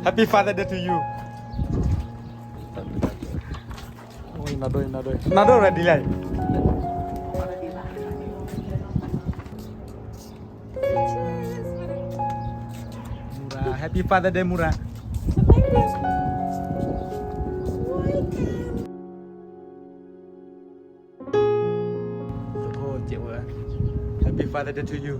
Happy Father Day to you. နဒိ နဒိ နဒိ ready လဲၣ်. Mura, Happy Father Day, Mura. Happy Father Day to you.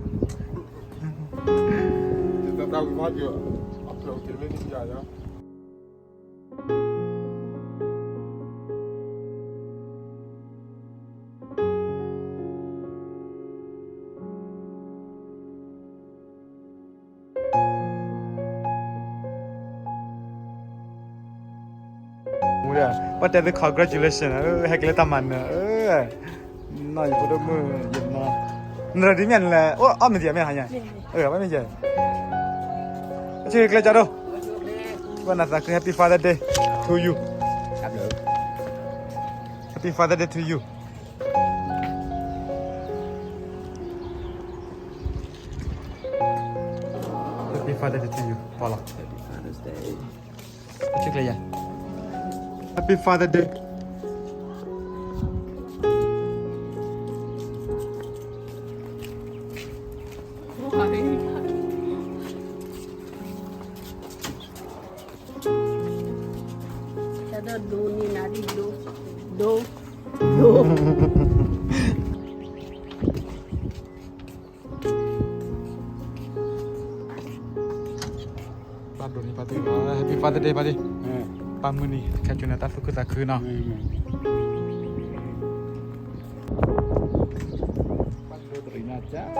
Mura, ပှၤတဲသု congratulation ဟဲက့ၤလၢတၢ်မၤနၢၤ, နီၢ်ယဖိဒိၣ်မုၣ်, နရဒ်မ့ၢ်နလဲၤ အိၣ်အီၣ်မ့ၢ်ဒံးမ့ၢ်ဟါညါ, ဘၣ်မ့ၢ်ယဲ, အဆ့ကျဲကၠီဒိၣ်, ဘၣ်နသးခု Happy Father Day to you, Happy Father Day to you. Happy Father Day to you, ပှၤလီၤ. Happy Father's Day. အဆ့ကျဲယဲ, Happy Father Day. တၢ်ဒိၣ်ဒိၣ်န့ၣ်နၤဒ်ဒိၣ်, ဒိၣ်, ဒိၣ်. ဘၣ်ဒိးန့ၢ်ပၢ်တ့ၢ်ဘၣ်, Happy Father Day ပၢ်တ့ၢ်, ပၢ်မုၢ်နံၤ ခဲကိးန့ၣ် တၢ်သူၣ်ခုသးခုနီၤ. ဘၣ်ဒိးတရံးညါကၢ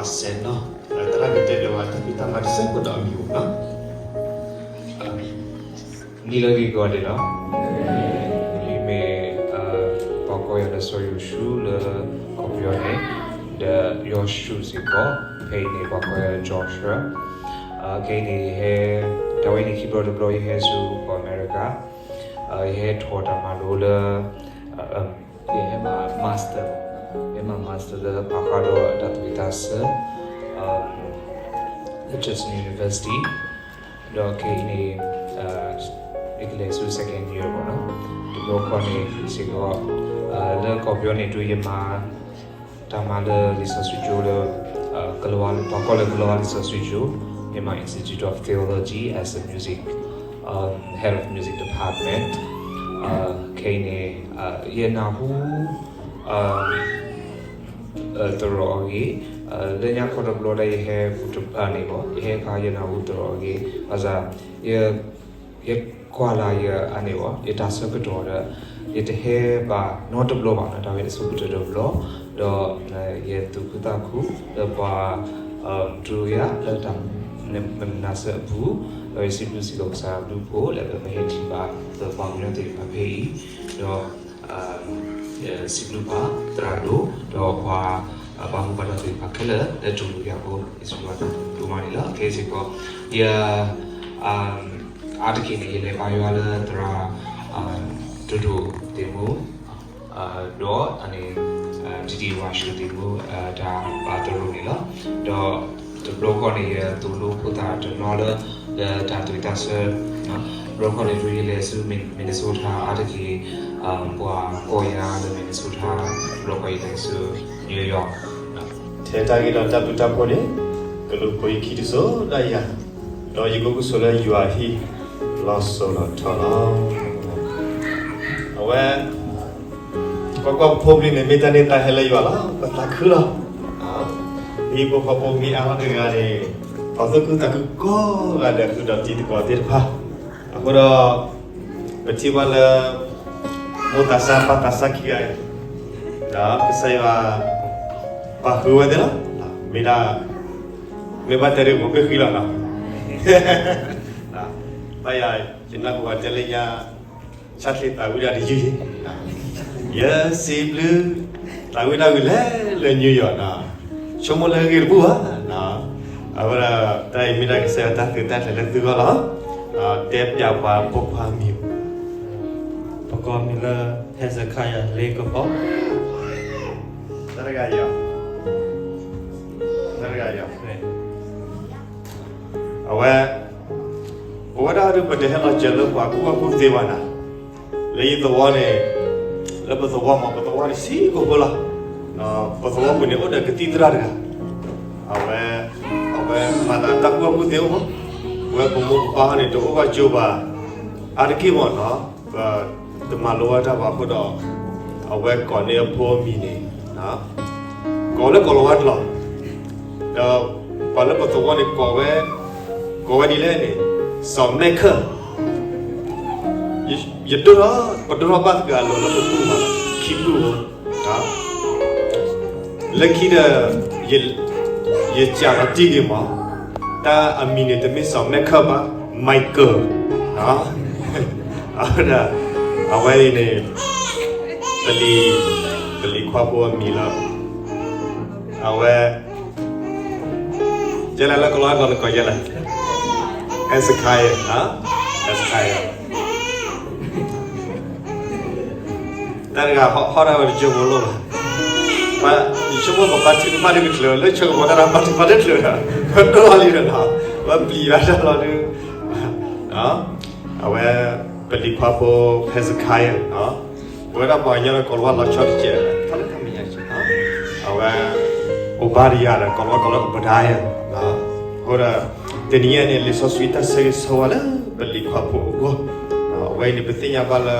အစဲနီၤ, သရၣ်ကတဲဒၣ်ဝဲတၢ်ဖံးတၢ်မၤတစဲးဖိဒီးအမံၤအိၣ်နီၤ. နံၤလၢအဂ့ၤကိးဂၤဒဲးလီၤ. ယမ့ၢ် ပှၤကိးယၤလၢစီၤယိၤၡူလၢကီၢ်ပယီၤန့ၣ်, ဒီးယိၤၡူစ့ၢ်ကီး, ဖဲအံၤန့ၣ် ပှၤကိးယၤ Joshua. ခဲအံၤန့ၣ် ယဟဲ, တၢ်ဝဲအံၤန့ၣ် ခံဘျီတဘျီ ယဟဲဆူကီၢ်အမဲရကၤ, ယဟဲထီၣ်တၢ်မၤလိလၢ ယဟဲမၤ master, ယဟဲမၤ master လၢပာ်ဃာ်ဒီးတၢ်သူၣ်ဝံၣ်သးဆၢ လၢ Tsinghua University, ဒီးခဲအံၤန့ၣ် ယကလဲၤဆူ second year ဘၣ်နီၤ. တဘျီဃီန့ၣ်စ့ၢ်ကီး လၢကီၢ်ပယီၤန့ၣ် တုၤယမၤ တၢ်မၤလၢလံာ်စီဆှံကၠိလၢ ကလၤဝါ, ပှၤကိးလၢကလၤဝါလံာ်စီဆှံကၠိ, Myanmar Institute of Theology as a music, head of music department. ခဲအံၤန့ၣ် ယနၢ်ဟူ သရိာ်အဂ့ၢ်, လၢညါခီတဘျီလၢယဟဲပူၤတဖၣ်န့ၣ်ဘၣ်, ယဟဲခါယနၢ်ဟူသရိာ်အဂ့ၢ်, ဘၣ်ဆၣ် ယကွၢ်လၢ်ယၤန့ၣ်ဘၣ်, ယတၢ်ဆၢကတီၢ်ဒီး ယတဟဲဘၣ်နီတဘျီဘၣ်နီၤ, တၢ်ဝဲတဆိကတၢၢ်တဘျီ, ဒီးယသူၣ်ခုသးခုလၢပှၤ တူၢ်ယၤလၢတၢ်မနုၤစၢအပူၤ, ဒီးယစံးဘျုးစံးလီၤကစၢ်ယွၤဘျုးဖှိၣ်လၢပမ့ၢ်ဟဲထံၣ်ဘၣ် ပှၤကညီသ့ၣ်တဖၣ်ဖဲအံၤ, ဒီး စံးဘျုးပှၤသရၣ်ဒိၣ် ဒီးပှၤဘၣ်မူဘၣ်ဒါသ့ၣ်တဖၣ်ခဲလၢာ် လၢတူၢ်လိာ်ယၤအဃိ ယစံးဘျုးဘၣ်သးဒိၣ်မးန့ၣ်လီၤ. ခဲစ့ၢ်ကီး ယ အါတက့ၢ်န့ၣ် ယလဲၤပာ်ယွၤလၢသရၣ် တိၢ်တိၢ်သ့ၣ်မူ ဒီးန့ၣ် ဒံဒံဝါၡူသ့ၣ်မူ တၢ်ပာ်သရိာ်န့ၣ်လီၤ. ဒီးတဘျီဃီန့ၣ် ယသိၣ်လိဖိသၣ်တနီၤလၢ လၢတၢ်သူၣ်ဝံၣ်သးဆၢ, တဘျီဃီန့ၣ် တုၤယလဲၤဆူ Minnesota အါတက့ၢ် ပှၤကိးယၤလၢ Minnesota, တဘျီဃီယလဲၤဆူ New York, ထဲတၢ်ဂ့ၢ်ဒီးတၢ်ဘျုးတၢ်ဖှိၣ်န့ၣ် ကလူၤပိာ်ယခံတစိၤဒၣ်ယၤ, ဒီးယကအိၣ်ကဆိးလၢယွၤအဟံၣ်လီၤစိၤလီၤထီလီၤ. အဝဲ ကွၢ်ကွၢ် ဖိပျံၤန့ၣ် မ့ၢ်တၢ်န့ၢ်သါဟဲလၢယွၤလီၤ, ပသးခုလီၤ. ဟံၣ်ဖိဃီဖိမ့ၢ်အါထီၣ်တဂၤန့ၣ် ပှၤသူၣ်ခုသးခုကိးဂၤဒဲးဃုာ်ဒီးတံၤသကိးသ့ၣ်တဖၣ်, အဃိဒီး ပထံၣ်ဘၣ်လၢ မိၢ်သးစၢ်ပၢ်သးစၢ်ခံဂၤအံၤ ဒီးကစၢ်ယွၤ ပာ်ဃုာ်ဝဲသ့ၣ်လီၤ. မ့ၢ်ဒၣ် မ့ၢ်ဘၣ်တဲဒ်ပဃ့ၢ်လီၤနီၤ, ဘၣ်ယၤ ယနၢ်ဟူဝဲတဲလၢညါ ဆၣ်ချ့သးဝံၣ်ဒၣ်တယုၢ်, ယစံးဘျုး သးဝံၣ်ဒၣ်ဝံၤလဲၤလၢ New York နီၤ, ဆိကမိၣ်လၢအဂ့ၢ်တဘူၣ်ဘၣ်နီၤ, အဃိဒီး တၢ်အံၤမ့ၢ်ဒၣ်ကစၢ်ယွၤတၢ်သုးတၢ်ကျဲၤလၢသုဂီၢ်လီၤ. တဲပျးပှၤပိာ်ခွါမံၤ, ပကိးမံၤလၢ ဟဲစခါယၤ လ့ကဖီ, တၢ်တဂၤယီၤ တၢ်တဂၤယီၤ အဝဲ ပဝဲဒၣ်ဒုး ပတဟဲလီၤစၢၤလၢပှၤကူၣ်ဘၣ်ကူၣ်သ့ဘၣ်နၤ, လၢယသဝီန့ၣ် လၢပသဝီမး ပသဝီန့ၣ်ဆံးကိာ်ဖိလီၤ. ပသဝီပူၤန့ၣ် အိၣ်ဒီးကသံၣ်သရၣ်တဂၤ, အဝဲ အဝဲမၤသးတၢ်ကူၣ်ဘၣ်ကူၣ်သ့အိၣ်မး, ဝဲပမိၢ်ပပၢ်ဟီန့ၣ် တအိၣ်ဘၣ်ကၠိဘၣ် အါတက့ၢ်မးနီၤ, တမၤလိဝဲတၢ်ဘၣ်အဃိဒီး အဝဲကိးန့ၢ်အဖိအမံၤန့ၣ် ကိးလၢကိးလီၤဝါတလီၤ, ဒီးပှၤလၢပသဝီန့ၣ် ကိးဝဲ ကိးဝဲဒ်လဲၣ်န့ၣ် စီၤမဲခၢၣ်, ယဒိၣ်ထီၣ် ပဒိၣ်ထီၣ်ဘၣ်သဂၤအလိၤလၢပပုၢ်မး ခံပုၢ်ဧိၤ, လၢခံဒီး ယစးထီၣ်တံၢ်က့ၤမး, တၢ်အမံၤန့ၣ် တမ့ၢ်စီၤမဲခၢၣ်ဘၣ် Michael, အဝဲဒၣ် အဝဲအံၤန့ၣ် ပလံၤ ပလံၤခွါဖိအမံၤလီၤ, အဝဲ ယဲလဲၣ်လၢကလီၤဒီးနကိးယဲလဲၣ်, Hezekiah, Hezekiah တၢ်တဂၤဟီၣ်ဒၣ်ဝဲတကၠိဖိလိၣ်ဘၣ်, ယဆိကမိၣ်ပဘါထုကဖၣ်တချုး လၢဆၢကပီၤတၢ်ဘါထုကဖၣ်တချုးဒီး ပဒိၣ်လီၤလံဒီးနီၤ, ပပျံၤဘၣ်တၢ်လီၤဒုး, အဝဲ ပလံၤခွါဖိ Hezekiah, ပဝဲဒၣ်ပှၤကညီဒီးကိးလီၤဝါလီၤဆီတကဲး, အဝဲ အိၣ်ဘါဒံးယၤဒီး ကိးလီၤဝါကိးလၢ Obadiah, အဃိဒီး တနံၤအံၤန့ၣ် လံာ်စီဆှံတၢ်ဆၢဂ့ၤဆၢဝါလၢပလံၤခွါဖိအဂီၢ်, အဝဲအံၤန့ၣ် ပသ့ၣ်ညါဘၣ်လၢ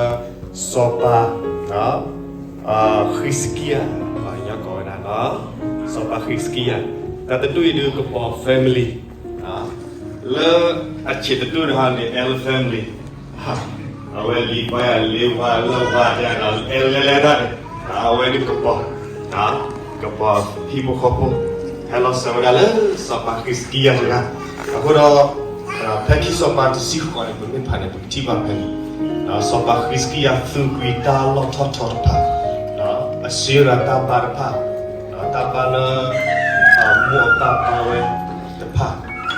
စီၤပၤ ဃံးစကံယၤ, ပှၤကညီကိးဝဲဒၣ် စီၤပၤဃံးစကံယၤ, တၢ်တဒူၣ်အံၤဒုးကပီၤ family လၢအဆံးတဒူၣ်တဟါန့ၣ် L family, အဝဲလံၤပှၤယၤလ့ဝါလၢဝါယၤဒီး L လဲၤလဲၤတၢ်န့ၣ်, အဝဲဒုးကပီၤ, ကပီၤဟံၣ်ဖိဃီဖိ, ဟဲလီၤစၢၤဝဲဒၣ်လၢစီၤပၤဃံးစကံယၤတဂၤ, အဃိဒီး ဖဲခံစီၤပၤတဆံဃိးန့ၣ် ပမ့ၢ်ဖးန့ၣ် ပကထံၣ်ဘၣ်ဖဲန့ၣ်, စီၤပၤဃံးစကံယၤသူၣ်ကွံာ်တၢ်လီၢ်ထီၣ်ထီတဖၣ်, အစ့ရၤတၢ်ဘါတဖၣ်, တၢ်ဘါလၢ မိၢ်အပၢ်ဘါဝဲတဖၣ်,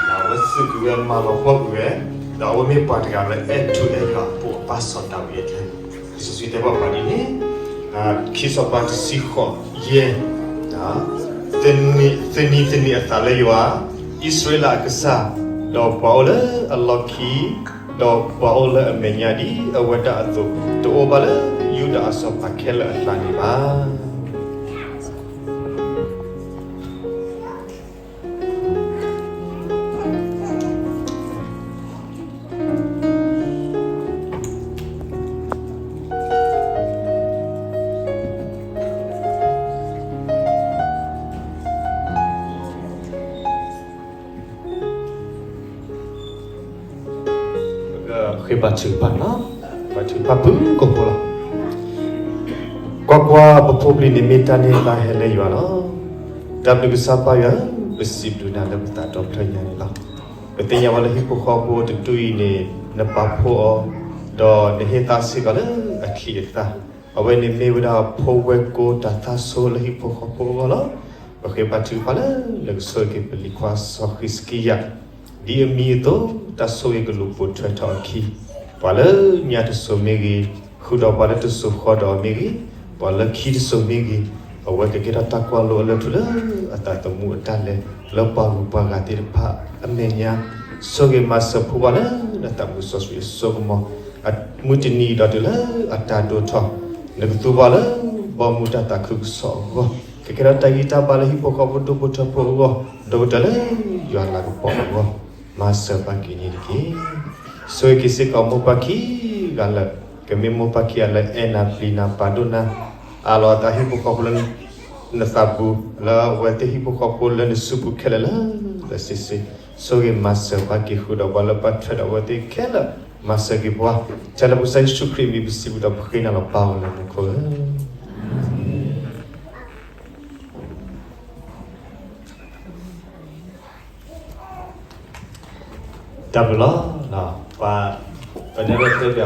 အဝဲသူၣ်ကွံာ်ဝဲမၤလီၤပှီၢ်ကွံာ်ဝဲ, ဒီးအဝဲမ့ၢ်ပှၤတဂၤလၢအဲၣ်ထူအဲၣ်ယွၤအဖိအပၢ်စီၤဒၤဝံးအကျါန့ၣ်, လံာ်စီဆှံတဲဘၣ်ပှၤဒ်န့ၣ်, ခံစီၤပၤတဆံဃိးယဲၢ် သနံၤသနံၤအသးလၢယွၤ, အံၣ်စရ့လးအကစၢ်, ဒီးပှၤအိၣ်လၢအလီၢ်ခံ, ဒီးပှၤအိၣ်လၢအမဲာ်ညါဒ်အဝဲဒၣ်အသိး, တအိၣ်ဘၣ်လၢယူဒၤအစီၤပၤခဲလၢာ်အကျါန့ၣ်ဘၣ်. ဃ့ဘါထုကဖၣ်နီၤ, ဘါထုကဖၣ်ပူၤကိာ်ဖိလီၤ. ကွၢ်ကွၢ်, ပဖိပျံၤန့ၣ်မ့ၢ်တၢ်န့ၢ်သါဟဲလၢယွၤလီၤ. တၢ်ဘျုးကစၢ်ပၢ်ယွၤ, ပစံးဘျုးနၤလၢပသးဒီဖျၢၣ်ညါန့ၣ်လီၤ. ပသ့ၣ်ညါဝဲလၢဟံၣ်ဖိဃီဖိတဒူၣ်အံၤန့ၣ် နပာ်ဖှိၣ်အီၤ, ဒီးနဟ့ၣ်သါစ့ၢ်ကီးလၢအချံအသၣ်, အဝဲန့ၣ်မ့ၢ်ဝဲဒၣ်ဖိဝဲၢ်ကိတၢ်သၣ်ဆိလၢဟံၣ်ဖိဃီဖိအဂီၢ်လီၤ. ပဃ့ဘါထုကဖၣ်လၢနကဆိၣ်ဂ့ၤက့ၤပလံၤခွါစီၤဃံးစကံယၤ ဒ်အမံၤအသိး, တၢ်ဆိၣ်ဂ့ၤကလူၤပိာ်ထွဲထီၣ်အခံ, ပှၤလၢညါတစိၤမ့ၢ်ဂ့ၤ, ဃုာ်ဒီးပှၤလၢတစိၤဃီဒီးမ့ၢ်ဂ့ၤ, ပှၤလၢခံတစိၤမ့ၢ်ဂ့ၤ, အဝဲကကဲထီၣ်တၢ်ကွၢ်လိအလၢထူလၢအသးသမူအတၢ်လဲၤ လၢပှၤဂုၤပှၤဂၤသ့ၣ်တဖၣ်အမဲာ်ညါ, ဆိၣ်ဂ့ၤမၤစၢၤဖိပှၤလၢနသးမုာ်စီဆှံအစိကမီၤ, မုၢ်တနံၤဒီးတုၤလၢအတၢ်ဒိၣ်ထီၣ်, နကသူဘၣ်လၢဘီမုၢ်တၢ်သးခုကစီၣ်အဂီၢ် ကကဲထီၣ်တၢ်ဂံၢ်တၢ်ဘါလၢဟံၣ်ဖိဃီဖိဒူၣ်ဖိထၢဖိအဂီၢ်, ဒီးကတၢၢ်လၢယွၤလၤကပီၤအဂီၢ်, မၤစၢၤပှၤက့ၤန့ၣ်တက့ၢ်. ဆိၣ်ဂ့ၤက့ၤစ့ၢ်ကီးမိၢ်ပၢ်ခံဂၤလၢာ်, ကမ့ၢ်မိၢ်ပၢ်ခံဂၤလၢအဲၣ်နၤပျံၤနၤပာ်ဒိၣ်နၤ, အးလီၤအသးဟံၣ်ဖိဃီဖိလၢနသးပူၤ, လၢအဝဲသ့ၣ်ဟံၣ်ဖိဃီဖိလၢနစုပူၤခဲလၢာ်လၢာ်စ့ၢ်စ့ၢ်, ဆိၣ်ဂ့ၤမၤစၢၤပှၤက့ၤဃုာ်ဒီးပှၤလၢပှၤထွဲဒီးအဝဲသ့ၣ်ခဲလၢာ်, မၤစၢၤက့ၤပှၤ, ထဲလၢပကစၢ်ယ့ၣ်ၡူးခရံာ်အမံၤပစံး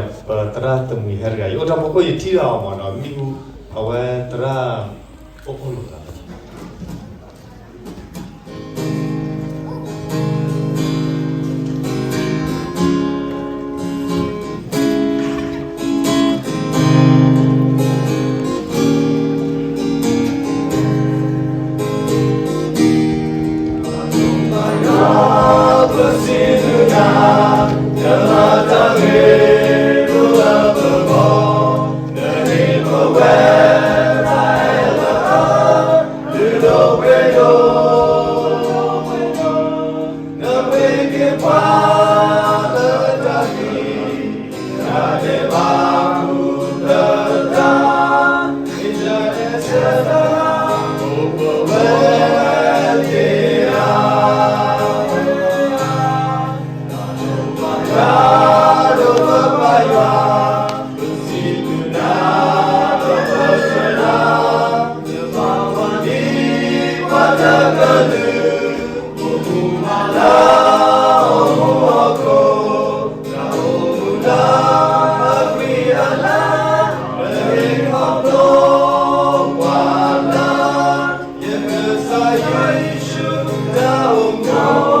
ပူၤဒီးပဃ့နၤလီၤ ပၢ်ဧၢ လၢ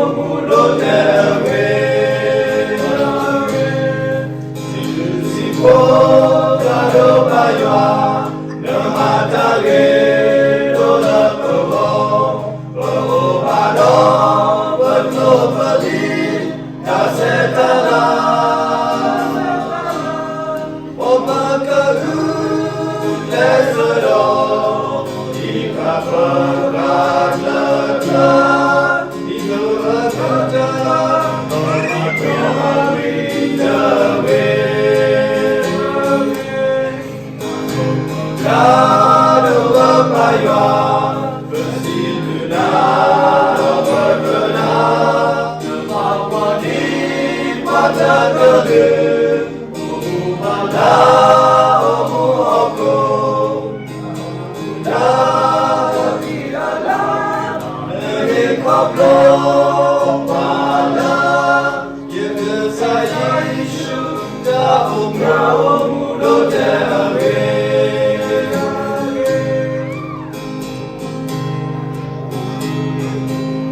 မူခိၣ်ဧၢ. တၢ်ဘျုးလီၤ. ပ ပတဲဝဲတဲပၠး ပသရၣ်သမူ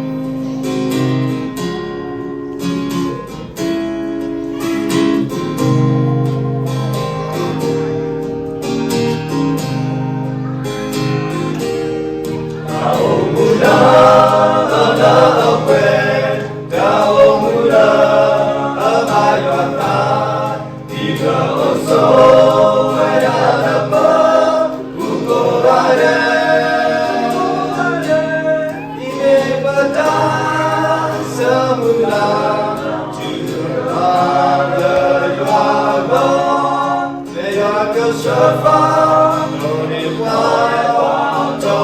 ဟဲတဂၤ ယအိၣ်တၢ်ဖိခိၣ်ယထံၣ်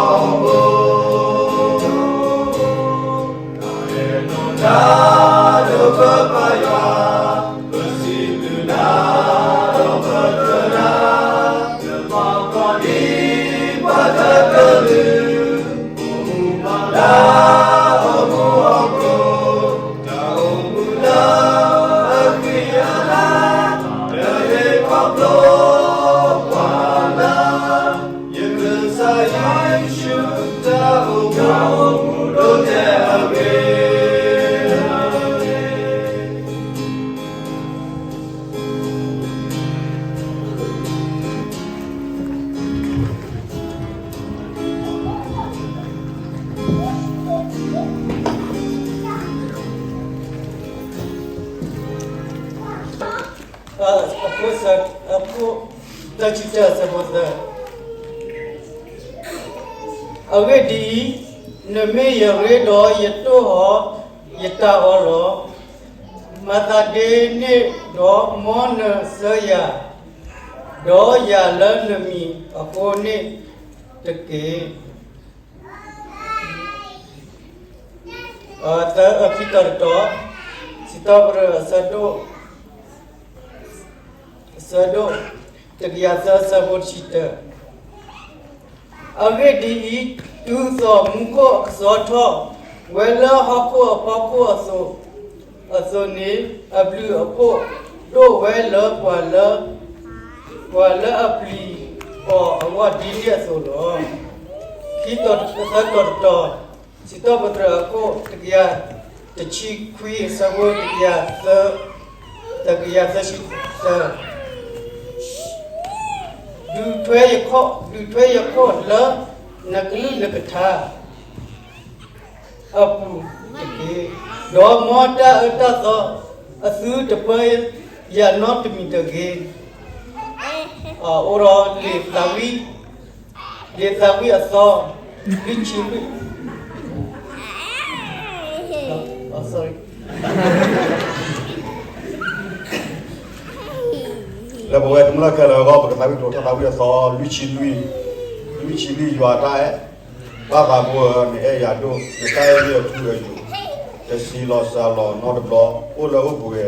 လီၤအီၤမးနီၤ မ့ၢ်အူ အဝဲသရၣ် အိၣ်အိၣ်လိာ်သး အဖိ, အဖိ, တၢ်ဆူးတၢ်ဆါဖိသၢ, အဂ့ၢ်ဒ်အံၤ, နမ့ၢ်ယရ့ဒီးယတိၢ်အီၤ, ယတၢ်အီၤလီၤ. မၤသးဒ်န့ၣ်ဒီးမ်နစၢၤယၤ, ဒီးယၤလၢနမံၤအဃိန့ၣ်တက့ၢ်. အခံတီၤတတီၤ, စံးထီၣ်ပတြၢၤအဆၢဒိၣ်, အဆၢဒိၣ်တကယၤသၢ အဆၢဖိတဆံတၢ. အဂ့ၢ်ဒ်အံၤ, တုၤသိးမူခိၣ်အကဆှီထီၣ်ဝဲလၢဟီၣ်ခိၣ်အဖီခိၣ်အသိးန့ၣ်, အဘျုးအဖှိၣ်ဒိၣ်ဝဲလၢပှၤလၢ, ပှၤလၢအပျံၤအီၤအဂီၢ်ဒ်န့ၣ်အသိးလီၤ. ခံတီၤတတီၤ, စံးထီၣ်ပတြၢၤအခိၣ်တကယၤ တဆံခွံ အဆၢဖိတကယၤသၢ, တကယၤသၢဆံသၢ. ဒုးထွဲယခိၣ်, ဒုးထွဲယခိၣ်လၢနကလုၢ်နကထါအပူၤတက့ၢ်. ဒီးမ်တၢ်အၢတၢ်သီအသုတပၢယၤနီတမံၤတဂ့ၤ. အိၣ်ဒီးလံာ်သးဝံၣ်, လံာ်သးဝံၣ်အသီ, လွံၢ်ဆံလွံၢ်, လၢပဝဲတမုၢ်လၢ်ခဲလၢာ်အဂီၢ် ပကသးဝံၣ်ကျိာ်ထီၣ်သးဝံၣ်အသီ လွံၢ်ဆံလွံၢ်, လွံၢ်ဆံလွံၢ် ယွၤတၢ်အဲၣ်, ဘၣ်သးဖိဧၢ, နအဲၣ်ယၤဒိၣ်, နတၢ်အဲၣ်မ့ၢ်အထူအယိာ်, တဆံးလီၤစှၤလီၤနီတဘျီ, အိၣ်လၢအိၣ်ပှဲၤ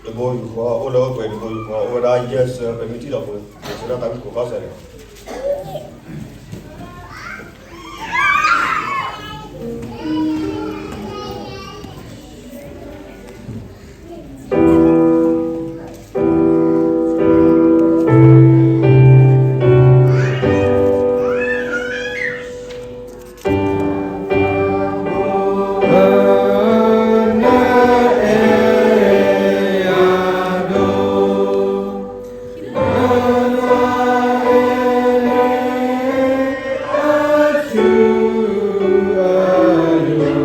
တဘိယူၢ်ဃီ, အိၣ်လၢအိၣ်ပှဲၤတဘိယူၢ်ဃီ, အိၣ်ဝဲဒၣ်ယဲၢ်ဆၢ ပမ့ၢ်ထံၣ်ဒီးပှဲၤ, ပကဆၢထၢၣ်သးဝံၣ်ကျိာ်ထ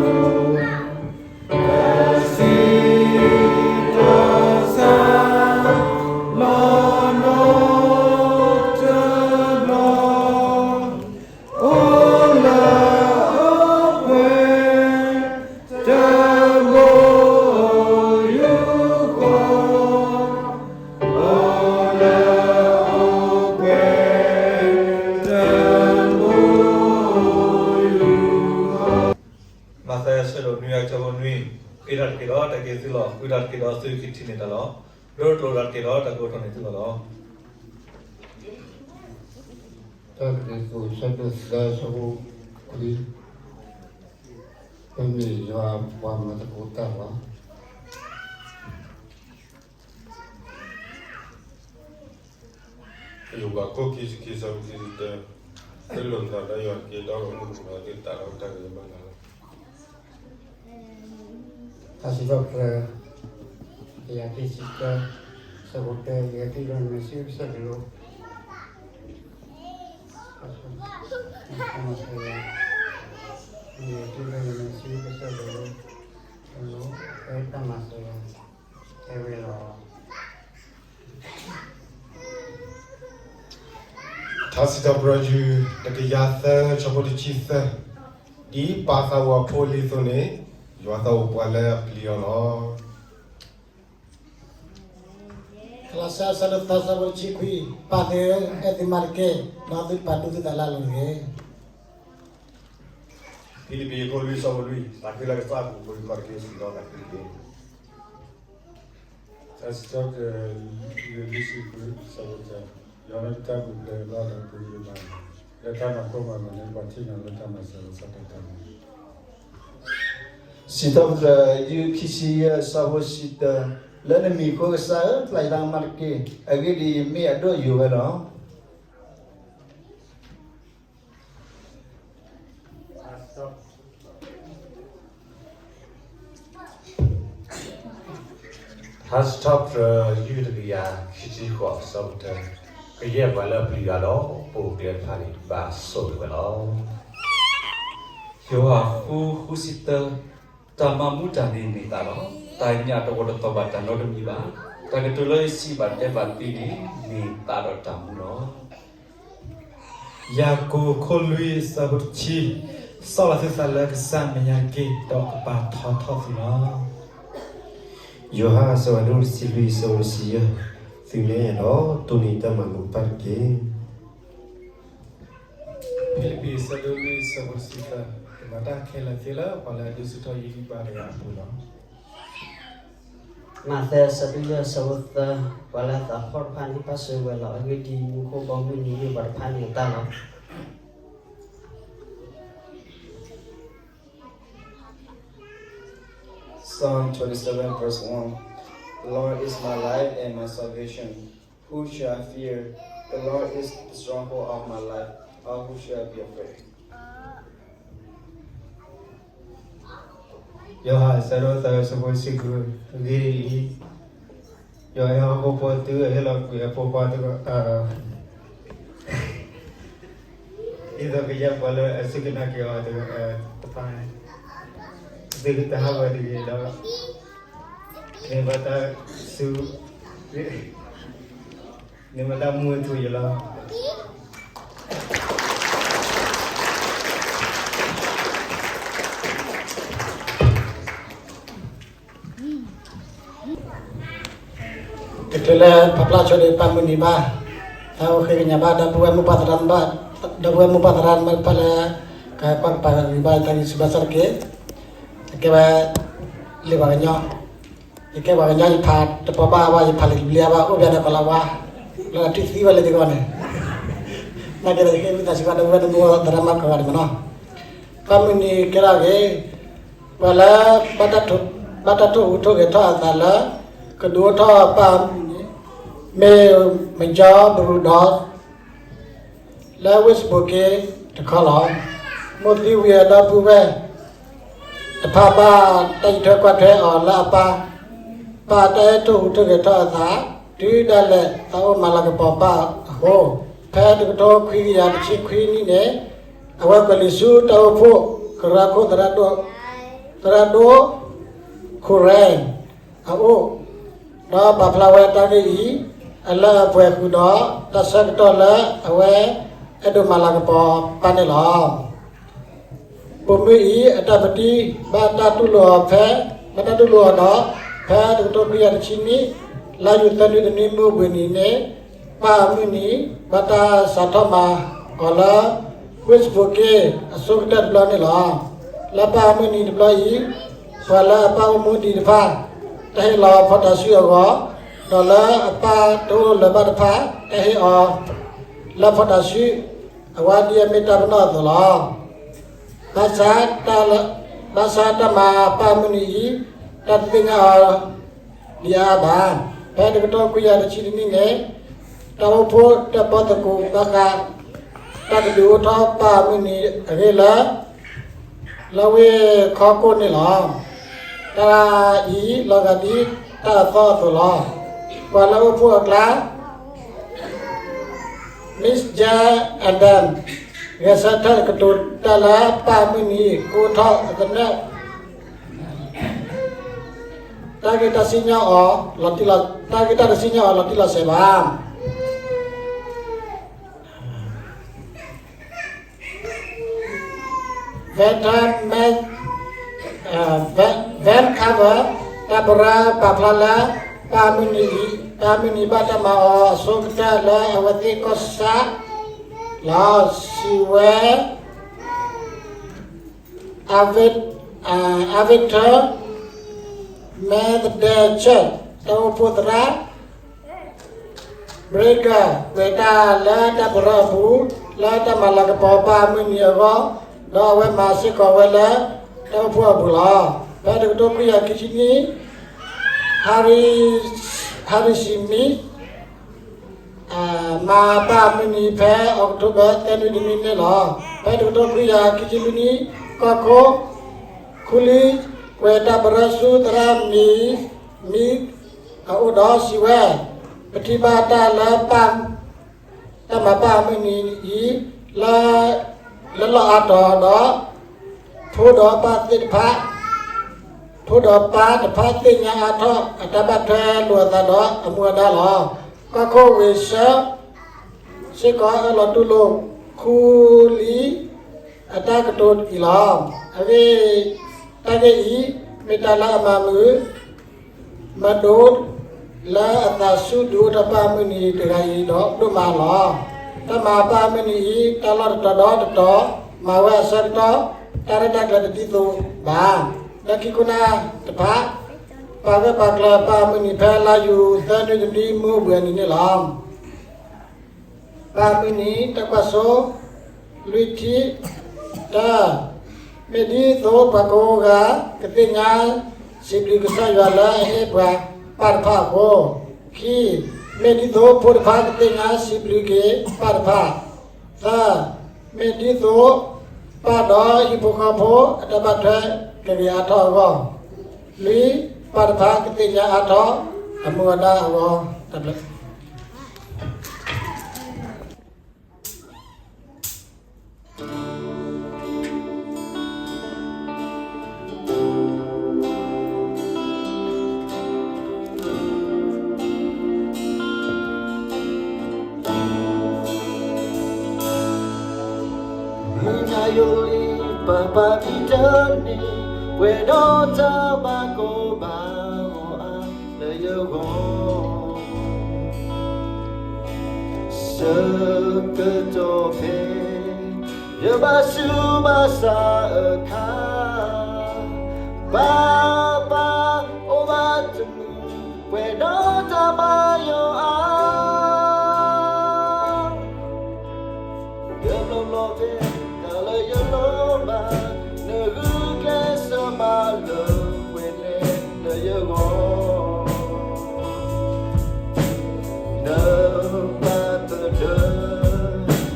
ီၣ်စဲးန့ၣ်လီၤ. မးသဲ အဆၢဒိၣ်နွံ အဆၢဖိနွံ, ဃ့တၢ်တက့ၢ်ဒီးတၢ်က့ၤသုလီၤ, ဃုတၢ်တက့ၢ်ဒီးသုကထံၣ်န့ၢ်တၢ်လီၤ, ဒိတကျိာ်တၢ်တက့ၢ်ဒီးတၢ်ကအိးထီၣ်န့ၢ်သုလီၤလီၤ. တၢ်ကရံၣ်သူး အဆၢဒိၣ်သၢ အဆၢဖိခွံ, ပမ့ၢ်ယွၤပှၤမၤသကိးတၢ်လီၤ. ယိၤဘး အခိၣ်ခံဆံခံ အဆၢဖိခံဆံတၢ, တလိၣ်နသးဒီးယွၤတက့ၢ်, ဒီးအိၣ်မူကမၤသ့တၢ်လီၤ, တၢ်ဂ့ၤဘၣ်နၤလီၤ. တၢ်စံးထီၣ်ပတြၢၤ တကယၤခံဆံတၢ, အဆၢဖိတၢ, ယကထံၣ်လၢနမဲာ်ဆှးကစၢၢ်တလိၤ, ယကထံၣ်လၢနမဲာ်ဆှးကစၢၢ်တလိၤ, တလိၤ, ဖဲတၢ်မၤစၢၤယၤ တဲဝဲလီၤ. ထါစံးထီၣ်ပတြၢၤ တကယၤသၢ အဆၢဖိတဆံသၢ, ဒ်ပၢ်သးအိၣ်အဖိအလံၤအသိးန့ၣ်, ယွၤသးအိၣ်ပှၤလၢအပျံၤအီၤလီၤ. ကလၤစဲ အဆၢဒိၣ်သၢ အဆၢဖိတဆံခွံ, ပၢ်သ့ၣ်ဧၢ, အဲၣ်သုမါတက့ၢ်, ဒီးသုပာ်ဒူသုသးလၢအလိၤတဂ့ၤ. ဖံလံးပံၤ အခိၣ်လွံၢ် အဆၢဖိလွံၢ်, သးခုလၢကစၢ်အပူၤ ပကဃုခီၣ်တက့ၢ် စံးထီၣ်သးခုတက့ၢ်. တၢ်စံးထီၣ်ပတြၢၤ လွံၢ်ဆံဃု အဆၢဖိတၢ, ယွၤမ့ၢ်ပတၢ်ပူၤဖျဲး ဘၣ်ဒီးပဂံၢ်ပဘါ, လၢတၢ်မၤကိၢ်မၤဂီၤန့ၣ် ပှၤထံၣ်န့ၢ်လၢတၢ်မၤစၢၤလီၤဆီဒၣ်တၢ်န့ၣ်. စံးထီၣ်ပတြၢၤ ယုၢ်ခံဆံယဲၢ် အဆၢဖိတဆံတၢ, လၢနမံၤအဃိ ကစၢ်ဧၢ, ပျၢ်ယတၢ်ကမၣ်တက့ၢ်, အဂ့ၢ်ဒ်အံၤ မ့ၢ်အဒိၣ်အယိာ်ဝဲလီၤ. ထါစံးထီၣ်ပတြၢၤ ယုၢ်တကယၤခံဆံဃိး အဆၢဖိတၢ, ကယဲၢ်ပှၤလၢအပျံၤယွၤဒီး ပအိၣ်ကျဲတဖၣ်န့ၣ် ဘၣ်ဆိၣ်ဂ့ၤဝဲလီၤ. ယိၤဟၣ် ဃု ဃုဆံတၢ, တၢ်မၤမူတၢ်န့ၣ်မ့ၢ်သးလီၤ. တၢ်ညၣ်တအိၣ်တသီၣ်ဘၣ်တၢ်နီတမံၤဘၣ်. တၢ်ကတိၤလၢယစံးဘၣ်တဲဘၣ်သုန့ၣ် မ့ၢ်သးဒီးတၢ်မူလီၤ. ယၤကိာ်ခိၣ်လွံၢ်အဆၢဖိတဆံ, ဆီၣ်လီၤသုသးလၢကစၢ်မဲာ်ညါတက့ၢ်, ဒီးကပာ်ထီၣ်ထီၣ်သုလီၤ. ယိၤဟၣ်အဆၢဒိၣ်တဆံလွံၢ် အဆၢဖိတဆံယဲၢ်, သုမ့ၢ်အဲၣ်ဒိးတိၢ်န့ၢ်တၢ်မၤလိာ်တဖၣ်တက့ၢ်. ဖံလံးပံၤအဆၢဒိၣ်လွံၢ် အဆၢဖိတဆံသၢ, ကမၤတၢ်ခဲလၢာ်သ့လၢပှၤလၢအဒုးဆူၣ်ထီၣ်ယွၤအပူၤလီၤ. မးသဲအဆၢဒိၣ်ယဲၢ် အဆၢဖိသၢ, ပှၤလၢအသးဖှီၣ်တဖၣ်န့ၣ် ဘၣ်ဆိၣ်ဂ့ၤဝဲလီၤ. အဂ့ၢ်ဒ်အံၤ, မူခိၣ်ဘီမုၢ်နံၤမ့ၢ်ပှၤတဖၣ်န့ၣ်အတၢ်လီၤ. Psalm twenty-seven verse one. The Lord is my light and my salvation. Who shall I fear? The Lord is the stronghold of my life. Of who shall I be afraid? ယိၤဟၣ်အဆၢဒိၣ်သၢ အဆၢဖိတဆံဃု, အဂ့ၢ်ဒ်အံၤ, ယွၤအဟီၣ်ခိၣ်ဖိတုၤအဟ့ၣ်လီၤကွံာ်အဖိခွါတဂၤ, ဒ်သိးကယဲၢ်ပှၤလၢအစူၢ်က့ၤနာ်က့ၤအီၤတဖၣ်န့ၣ်, သုတဟးဂီၤတဂ့ၤဒီး, န့ၢ်ဘၣ်တၢ်ဆူ, န့ၢ်ဘၣ်တၢ်မူအထူအယိာ်လီၤ. တချုးလၢပာ်ဖျါဆိဒီးပၢ်မုၢ်နံၤဘၣ်, တၢ်အိၣ်ဃ့ကညးဘၣ် ဒီပုၢ်ဝဲၢ်မိၢ်ပၢ်သရၣ်, ဒီပုၢ်ဝဲၢ်မိၢ်ပၢ်သရၣ်တဖၣ်လၢ ကကွၢ်ကပၤဂံၤဘၣ်တၢ်ဂံၢ်ဆူၣ်ဘၣ်ဆၣ်တက့ၢ်. ယကဲဝဲ, လံာ်ပှၤကညီ, ယကဲပှၤကညီ ယဖးတပိာ်ဘၣ်ဘၣ်, ယဖးလံာ်တဘျုးဘၣ်, အိၣ်ဘၣ်ဒီးကီးလၢဝါ, လၢအထံၣ်သံဝဲလၢယဂီၢ်န့ၣ်, နာ်က့ဒီး ယဃ့ဝံသးစူၤဘၣ် ဒီပုၢ်ဝဲၢ်မိၢ်ပၢ်သရၣ်မၤကီးဂၤဒဲးမနီၤ. ပၢ်မုၢ်နံၤကဲထီၣ်ဂ့ၤ, ပှၤလၢ ဘၣ်တၢ်ထိၣ်ဟူးထိၣ်ဂဲၤထီၣ်အသးလၢ ကဒုးအိၣ်ထီၣ်ပၢ်မုၢ်နံၤ, မ့ၢ် မကၠီဘရူၤဒီး လၢဝ့ၢ်စပိးက့တခီလီၤ. မိၢ်သံဝံၤအဒီပုၢ်ဝဲၢ်တဖၣ်ဘၣ်တၢ်အံးထွဲကွၢ်ထွဲအီၤလၢအပၢ်, ပၢ်တၢ်အဲၣ်ထိၣ်ဟူးထိၣ်ဂဲၤထီၣ်အသး, တုၤဒၣ်လဲာ်တၢ်အိၣ်မၤလၤကပီၤပၢ်အဃိ, ဖဲတကထိခွံကယၤတဆံခွံနံၣ်န့ၣ်, အဝဲကွဲးလံာ်ဆူတၢ်အိၣ်ဖှိၣ်ကရၢခိၣ်သရၣ်ဒိၣ်, သရၣ်ဒိၣ် ခိၣ်ရဲ အအိၣ်, ဒီးပာ်ဖျါဝဲတၢ်ဂ့ၢ်အံၤ အလၢအပှဲၤဃုာ်ဒီး တၢ်ဆၢကတီၢ်လၢအဝဲအဲၣ်ဒိးမၤလၤကပီၤပၢ်န့ၣ်လီၤ. ပိာ်မုၣ်အံၤအတၢ်ပတံၤ ဘၣ်တၢ်တူၢ်လိာ်အီၤဖဲ, ဘၣ်တၢ်တူၢ်လိာ်အီၤဒီး ဖဲတကထိခွံကယၤတဆံနံၣ် လါယူၤသၢနွံတနွံမုၢ်ဘှံးနံၤန့ၣ်, ပၢ်မုၢ်နံၤ ဘၣ်တၢ်စးထီၣ်မၤအီၤလၢ ဝ့ၢ်စပိးက့အဆိကတၢၢ်တဘျီန့ၣ်လီၤ. လၢပၢ်မုၢ်နံၤတဘျီအံၤ, ပှၤလၢအပၢ်အိၣ်မူဒံးတဖၣ် တၢ်ဟ့ၣ်လီၤဖီတၤဆှုၣ်အဂီၢ်, ဒီးလၢအပၢ်တအိၣ်လၢၤဘၣ်တဖၣ် တၢ်ဟ့ၣ်အီၤ လၢဖီတၤဆှုၣ် အဝဲဒ်အမ့ၢ်တၢ်ပနီၣ်အသိးလီၤ. ဘၣ်ဆၣ်, ဘၣ်ဆၣ်တၢ်မၤပၢ်မုၢ်နံၤအံၤ, တၢ်တသ့ၣ်ညါအီၤဒံးအါအါဘၣ်. ဖဲတကထိခွံကယၤတဆံတနံၣ်န့ၣ်, တၢ်အိၣ်ဖှိၣ်တၢၣ်ပီၣ်သကိးဘၣ်ဃး တၢ်ကဒုးအိၣ်ထီၣ်ပၢ်မုၢ်နံၤအဂ့ၢ်လၢ လၢဝ့ၢ်ခီကိၣ်န့ၣ်လီၤ. တၢ်အံၤလီၤဂာ်ဒ်တၢ်အသီအသိးလီၤ. ပှၤလၢအိၣ်ဖှိၣ်အကျါ Miss J and Dan ဂဲၤဆၢထၢၣ်ကတိၤတၢ်လၢပၢ်မုၢ်နံၤ ကအိၣ်ထီၣ်အသနၢၣ် တၢ်ဂ့ၢ်တၢ်စံၣ်ညီၣ်အီၤ, တၢ်ဂ့ၢ်တၢ်တစံၣ်ညီၣ်အီၤလီၤတံၢ်လီၤဆဲးဘၣ်. Van Cover, တၢ်ပရၢပာ်ဖျါလၢ ပၢ်မုၢ်နံၤအံၤ, ပၢ်မုၢ်နံၤဘၣ်တၢ်မၤအီၤအဆိကတၢၢ်လၢအဝဲသ့ၣ်ကီၢ်ဆၣ်လီၤ. စံးဝဲ Aventer Methodist Church တၢ်အိၣ်ဖှိၣ်သရၣ် Briggs ကွဲးတၢ်လၢတၢ်ပရၢအပူၤ လၢတၢ်မၤလၤကပီၤပၢ်မုၢ်နံၤအဂီၢ်, ဒီးအဝဲမၤစ့ၢ်ကီးဝဲလၢတၢ်အိၣ်ဖှိၣ်အပူၤလီၤ. ဖဲတကထိခွံကယၤခံဆံနံၣ် Harry Smith မၤပၢ်မုၢ်နံၤဖဲ October သၢနွံတနွံန့ၣ်လီၤ. ဖဲတကထိခွံကယၤခံဆံလွံၢ်နံၣ် ကီၢ်ခိၣ် Coolidge ကွဲးတၢ်ပရၢဆူသရၣ် Smith အအိၣ်ဒီးစံးဝဲ, ပထံၣ်ဘၣ်တၢ်လၢ တၢ်မၤပၢ်မုၢ်နံၤအံၤ လၢလီၢ်အါတီၤဒီး ဖိဒီးပၢ်သ့ၣ်တဖၣ်, ဖိဒီးပၢ်တဖၣ်သ့ၣ်ညါအါထီၣ်အတၢ်ဘၣ်ထွဲလိာ်အသးဒီးအမူအဒါလီၤ. ကီၢ်ခိၣ်ဝ့ၢ်ဆၢ စ့ၢ်ကီးအၢၣ်လီၤတူၢ်လိာ် ခူလံအတၢ်ကတိၤအံၤလီၤ. အဂ့ၢ် တၢ်ဂ့ၢ်အံၤ မ့ၢ်တၢ်လၢအမၤမုာ် မဒိလၢအသးဆူၣ်ဒုးအိၣ်ထီၣ်ပၢ်မုၢ်နံၤတဂၤအံၤဒီးဒိၣ်မးလီၤ. တၢ်မၤပၢ်မုၢ်နံၤအံၤ တၢ်လီၢ်တတီၤဒီတတီၤ မၤဝဲအဆၢကတီၢ် တၢ်ရဲၣ်တၢ်ကျဲၤတဒ်သိးဘၣ်. လၢခံခိၣ်နၢ်တဖၣ် ပာ်ဂၢၢ်ပာ်ကျၢၤပၢ်မုၢ်နံၤဖဲလါယူၤသၢနွံတနွံမုၢ်အိၣ်ဘှံးအနံၤန့ၣ်လီၤ. ပၢ်မုၢ်နံၤ တၢ်ကွၢ်စိ လွံၢ်ထံၣ်, တၢ, မ့ၢ်ဒ်သိးပှၤကိးဂၤ ကသ့ၣ်ညါ စံးဘျုးကစၢ်ယွၤလၢအဟ့ၣ်ပှၤပၢ်တဖၣ်အဃိ, ခံ, မ့ၢ်ဒ်သိးဖိတဖၣ်ကသ့ၣ်ညါစံးဘျုးက့ၤပၢ်တဖၣ်, သၢ, မ့ၢ်ဒ်သိး ပၢ်ဒီးဟံၣ်ဖိဃီဖိအတၢ်ဘၣ်ထွဲကဂ့ၤအါထီၣ်အဂီၢ်, လွံၢ်, ပၢ်တဖၣ်ကသ့ၣ်ညါအါထီၣ်အမူအဒါအဂီၢ်, တၢ်ဘျုး မုၢ်နၤယိာ်လံ ပၢ်ပၢ်မံၤတၢ်န့ၣ် ပှဲၤဒီးတၢ်ဘၣ်ကိၢ်ဘၣ်ဂီၤအါလၢယဂီၢ် ဆၢကတီၢ်ဖဲ ယဘၣ်ဆူးဘၣ်ဆါအခါ, ပၢ်ပၢ်အိၣ်ဘၣ်တမုာ် ပှဲၤဒီးတၢ်ဘၣ်ယိၣ်အါ တဘျီဘျီဖဲ တၢ်လၢယလိၣ်ဘၣ် နဂုာ်ကျဲးစၢးမၤလၢပှဲၤန့ၣ်လၢယဂီၢ် နဘၣ်သဒၢ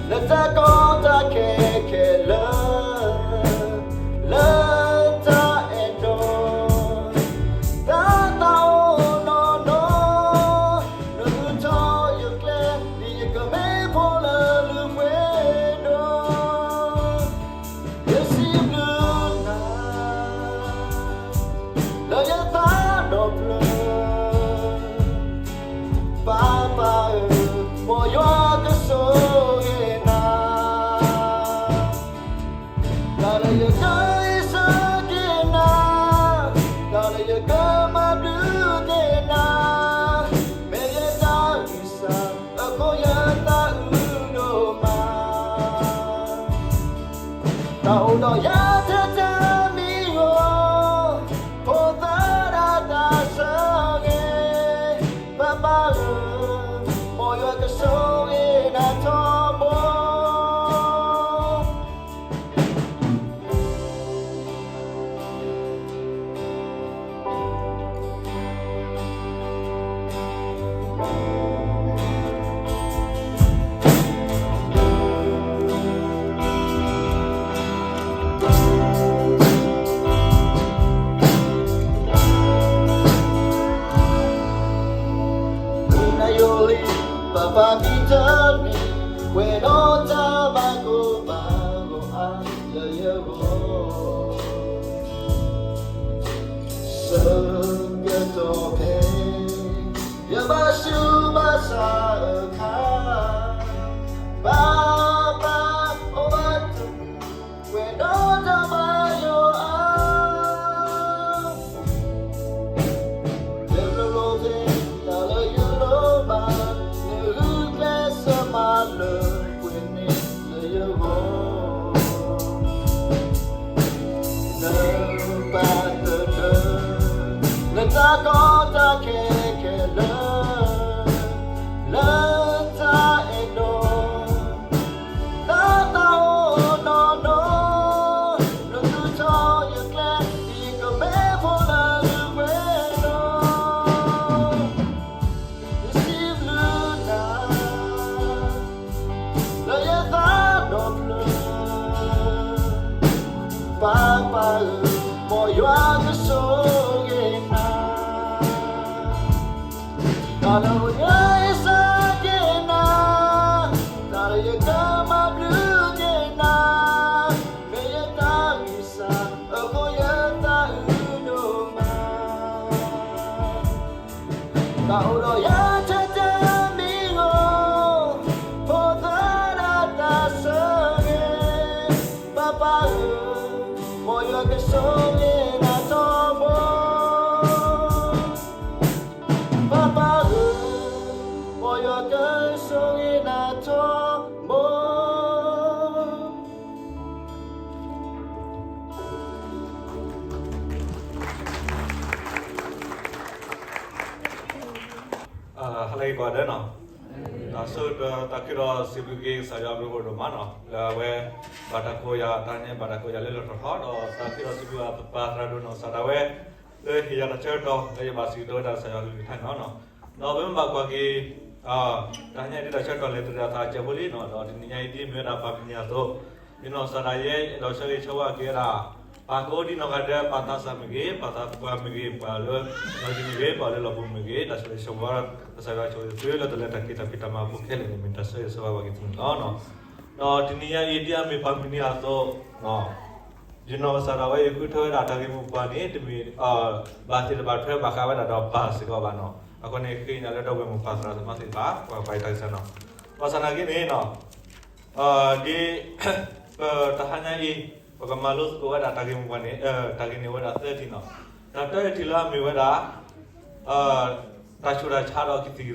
လၢတၢ်ကီတၢ်ခဲခဲလၢာ် လၢတၢ်အဲၣ်တီ တၢ်သးအိၣ်နီၢ်နီၢ် နသူၣ်ထီၣ်ယကျဲ ဒ်ယကမ့ၢ်ဖိလၢလုၢ်ပှ့ၤဒိၣ် ယစံးဘျုးနၤ လၢယသးဒီဖျၢၣ် ပၢ်ပၢ်ဧၢ မ်ယွၤကဆိၣ်ဂ့ၤနၤ တၢ်လၢယကအံးစၢက့ၤနၤ တၢ်လၢယကမၤဘျုးက့ၤနၤ မ့ၢ်ယတၢ်ဂံၢ်စၢ် အဃိယသးအုးဒိၣ်မး တၢ်အိၣ်ဒီးယၤထဲတမံၤဧိၤ ဖိသၢဒၣ်တၢ်ဆၢဂ့ၤ ပၢ်ပၢ်ဧၢ မ်ယွၤကဆိၣ်ဂ့ၤနၤထီဘိ မုၢ်နၤယိာ်လံ ပၢ်ပၢ်မံၤတၢ်န့ၣ် ပှဲၤဒီးတၢ်ဘၣ်ကိၢ်ဘၣ်ဂီၤအါလၢယဂီၢ် ဆၢကတီၢ်ဖဲ ယဘၣ်ဆူးဘၣ်ဆါအခါ ပၢ်ပၢ်အိၣ်ဘၣ်တမုာ် ပှဲၤဒီးတၢ်ဘၣ်ယိၣ်အါ တဘျီဘျီဖဲ တၢ်လၢယလိၣ်ဘၣ် နဂုာ်ကျဲးစၢးမၤလၢပှဲၤန့ၣ်လၢယဂီၢ် နဘၣ်သဒၢ လၢတၢ်ကီတၢ်ခဲခဲလၢာ် လၢတၢ်အဲၣ်ဒိး တၢ်သးအိၣ်နီၢ်နီၢ် နသူၣ်ထီၣ်ယကျဲ ဒ်ယကမ့ၢ်ဖိလၢလုၢ်ပှ့ၤဒိၣ် ယစံးဘျုးနၤ လၢယသးဒီဖျၢၣ် ပၢ်ပၢ်ဧၢ မ်ယွၤကဆိၣ်ဂ့ၤနၤ တၢ်လၢယကအံးစၢက့ၤနၤ တၢ်လၢယကမၤဘျုးက့ၤနၤ မ့ၢ်ယတၢ်ဂံၢ်စၢ် အဃိယသးအုးဒိၣ်မး တၢ်အိၣ်ဒီးယၤထဲတမံၤဧိၤ ဖိသၢဒၣ်တၢ်ဆၢ ယွၤကဆိၣ်ဂ့ၤနၤထီဘိ, ပၢ်ပၢ်ဧၢ, မ်ယွၤကဆိၣ်ဂ့ၤနၤထီဘိ. ဟါလၢအဂ့ၤကိးဂၤဒဲးနီၤ, တၢ်ဆိၣ်ဂ့ၤဒီးတၢ်ခုဒီးစံးဘျုးက့ၤကစၢ်ယွၤအဘျုးအဖှိၣ်ဒိၣ်မးနီၤ, လၢအဝဲ ဘၣ်တၢ်ကိးယၤ တၢ်န့ၣ်ဘၣ်တၢ်ကိးယၤလၢလီၢ်ထီၣ်ထီဒီး တၢ်ခုဒီးစံးဘျုးအပၢ်သရၣ်ဒိၣ်နီၢ်ကစၢ်ဒၣ်ဝဲ လၢဟ့ၣ်ယၤတၢ်ဆၢကတီၢ် လၢယဘၣ်စံးကတိၤဝဲဒၣ်ကစၢ်ယွၤကလုၢ်ကထါန့ၣ်လီၤ. ဒီးပမ့ၢ်ဘၣ်ကွၢ်က့ၤ တၢ်ဟါညါအံၤဒ်တၢ်ဆၢကတီၢ်လဲၤတရံးအသးကဲးဖိလံနီၤ, ဒီးတနံၤညါအံၤဒ်မ့ၢ်ဝဲဒၣ်ပၢ်မုၢ်နံၤအသိး, ယနီၢ်ကစၢ်ဒၣ်ယဲ အဲၣ်ဒိးဆၢဂ့ၤဆၢဝါက့ၤဝဲဒၣ် ပၢ်ကိးဒံနီၢ်ဂၤဒဲး ပၢ်သးစၢ်မ့ၢ်ဂ့ၤ, ပၢ်သးပှၢ်မ့ၢ်ဂ့ၤ, ပှၤလၢလီၢ်ယံၤမ့ၢ်ဂ့ၤ, ပှၤလၢလီၢ်ပူၤမ့ၢ်ဂ့ၤ, တၢ်ဆိၣ်ဂ့ၤဆိၣ်ဝါ ကစၢ်ယွၤဆိၣ်ဂ့ၤသုလၢတၢ်လဲၤတၢ်က့ၤတၢ်ဖံးတၢ်မၤအပူၤခဲလၢာ်န့ၣ် မ့ၢ်တၢ်ဆၢဂ့ၤဆၢဝါဘၣ်က့ၤသုန့ၣ်လီၤ. ဒီးတနံၤညါအံၤဒ်အမ့ၢ်ပၢ်မုၢ်နံၤအသိး ယနီၢ်ကစၢ်ဒၣ်ဝဲ ယဃုထၢဝဲဒၣ်တၢ်ဂ့ၢ်မိၢ်ပှၢ်န့ၣ် တမ့ၢ်ဘၣ်သ့ၣ်တဖၣ်ထွဲဘၣ်ဃးဝဲဒၣ်ဒီးပၢ်စ့ၢ်ကီးဘၣ်နီၤ. အဃိန့ၣ် ဃ့ကညးလၢဒီပုၢ်ဝဲၢ်မိၢ်ပၢ်သရၣ်သမါသ့ၣ်တဖၣ် ပှၤကွၢ်ယတၢ်ကစီၣ်နီၤ. ဘၣ်ဆၣ်နာ်က့န့ၣ်နီၤ ဒ် ပတဟါညါအံၤ ပကမၤလိသကိးဝဲဒၣ်တၢ်ဂ့ၢ်မိၢ်ပှၢ်န့ၣ် တၢ်ဂ့ၢ်န့ၣ်ဝဲဒၣ်သၢထံၣ်နီၤ. တၢ်တၢထံၣ်လၢအမ့ၢ်ဝဲဒၣ် တၢ်ဆူးတၢ်ဆါဒီးကသံၣ်ကသီ,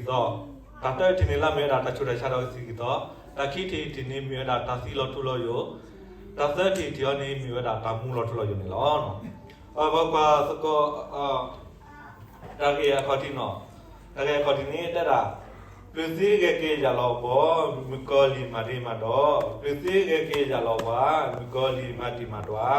တၢ်တၢထံၣ်န့ၣ်လၢအမ့ၢ်ဝဲဒၣ်တၢ်ဆူးတၢ်ဆါဒီးကသံၣ်ကသီ, တၢ်ခံထံၣ်တထံၣ်န့ၣ်မ့ၢ်ဝဲဒၣ်တၢ်သံလီၤထူလီၤယိာ်, တၢ်သၢထံၣ်တထံၣ်အံၤန့ၣ် မ့ၢ်ဝဲဒၣ်တၢ်မူလီၤထူလီၤယိာ်န့ၣ်လီၤ. ပကွၢ်သကိး တၢ်ဂ့ၢ်အခီၣ်ထံးနီၤ, တၢ်ဂ့ၢ်အခီၣ်ထံးန့ၣ် တဲဒၣ် ပျုၤသ့ဂဲၤက့ၤယၣ်လီၤဘီ, မုၣ်ကီၤလံၢ်မၤဒ့မၤဒီး, ပျုၤသ့ဂဲၤက့ၤယၣ်လီၤဝါ, မုၣ်ကီၤလံၢ်မၤတံၢ်မၤတွၤ,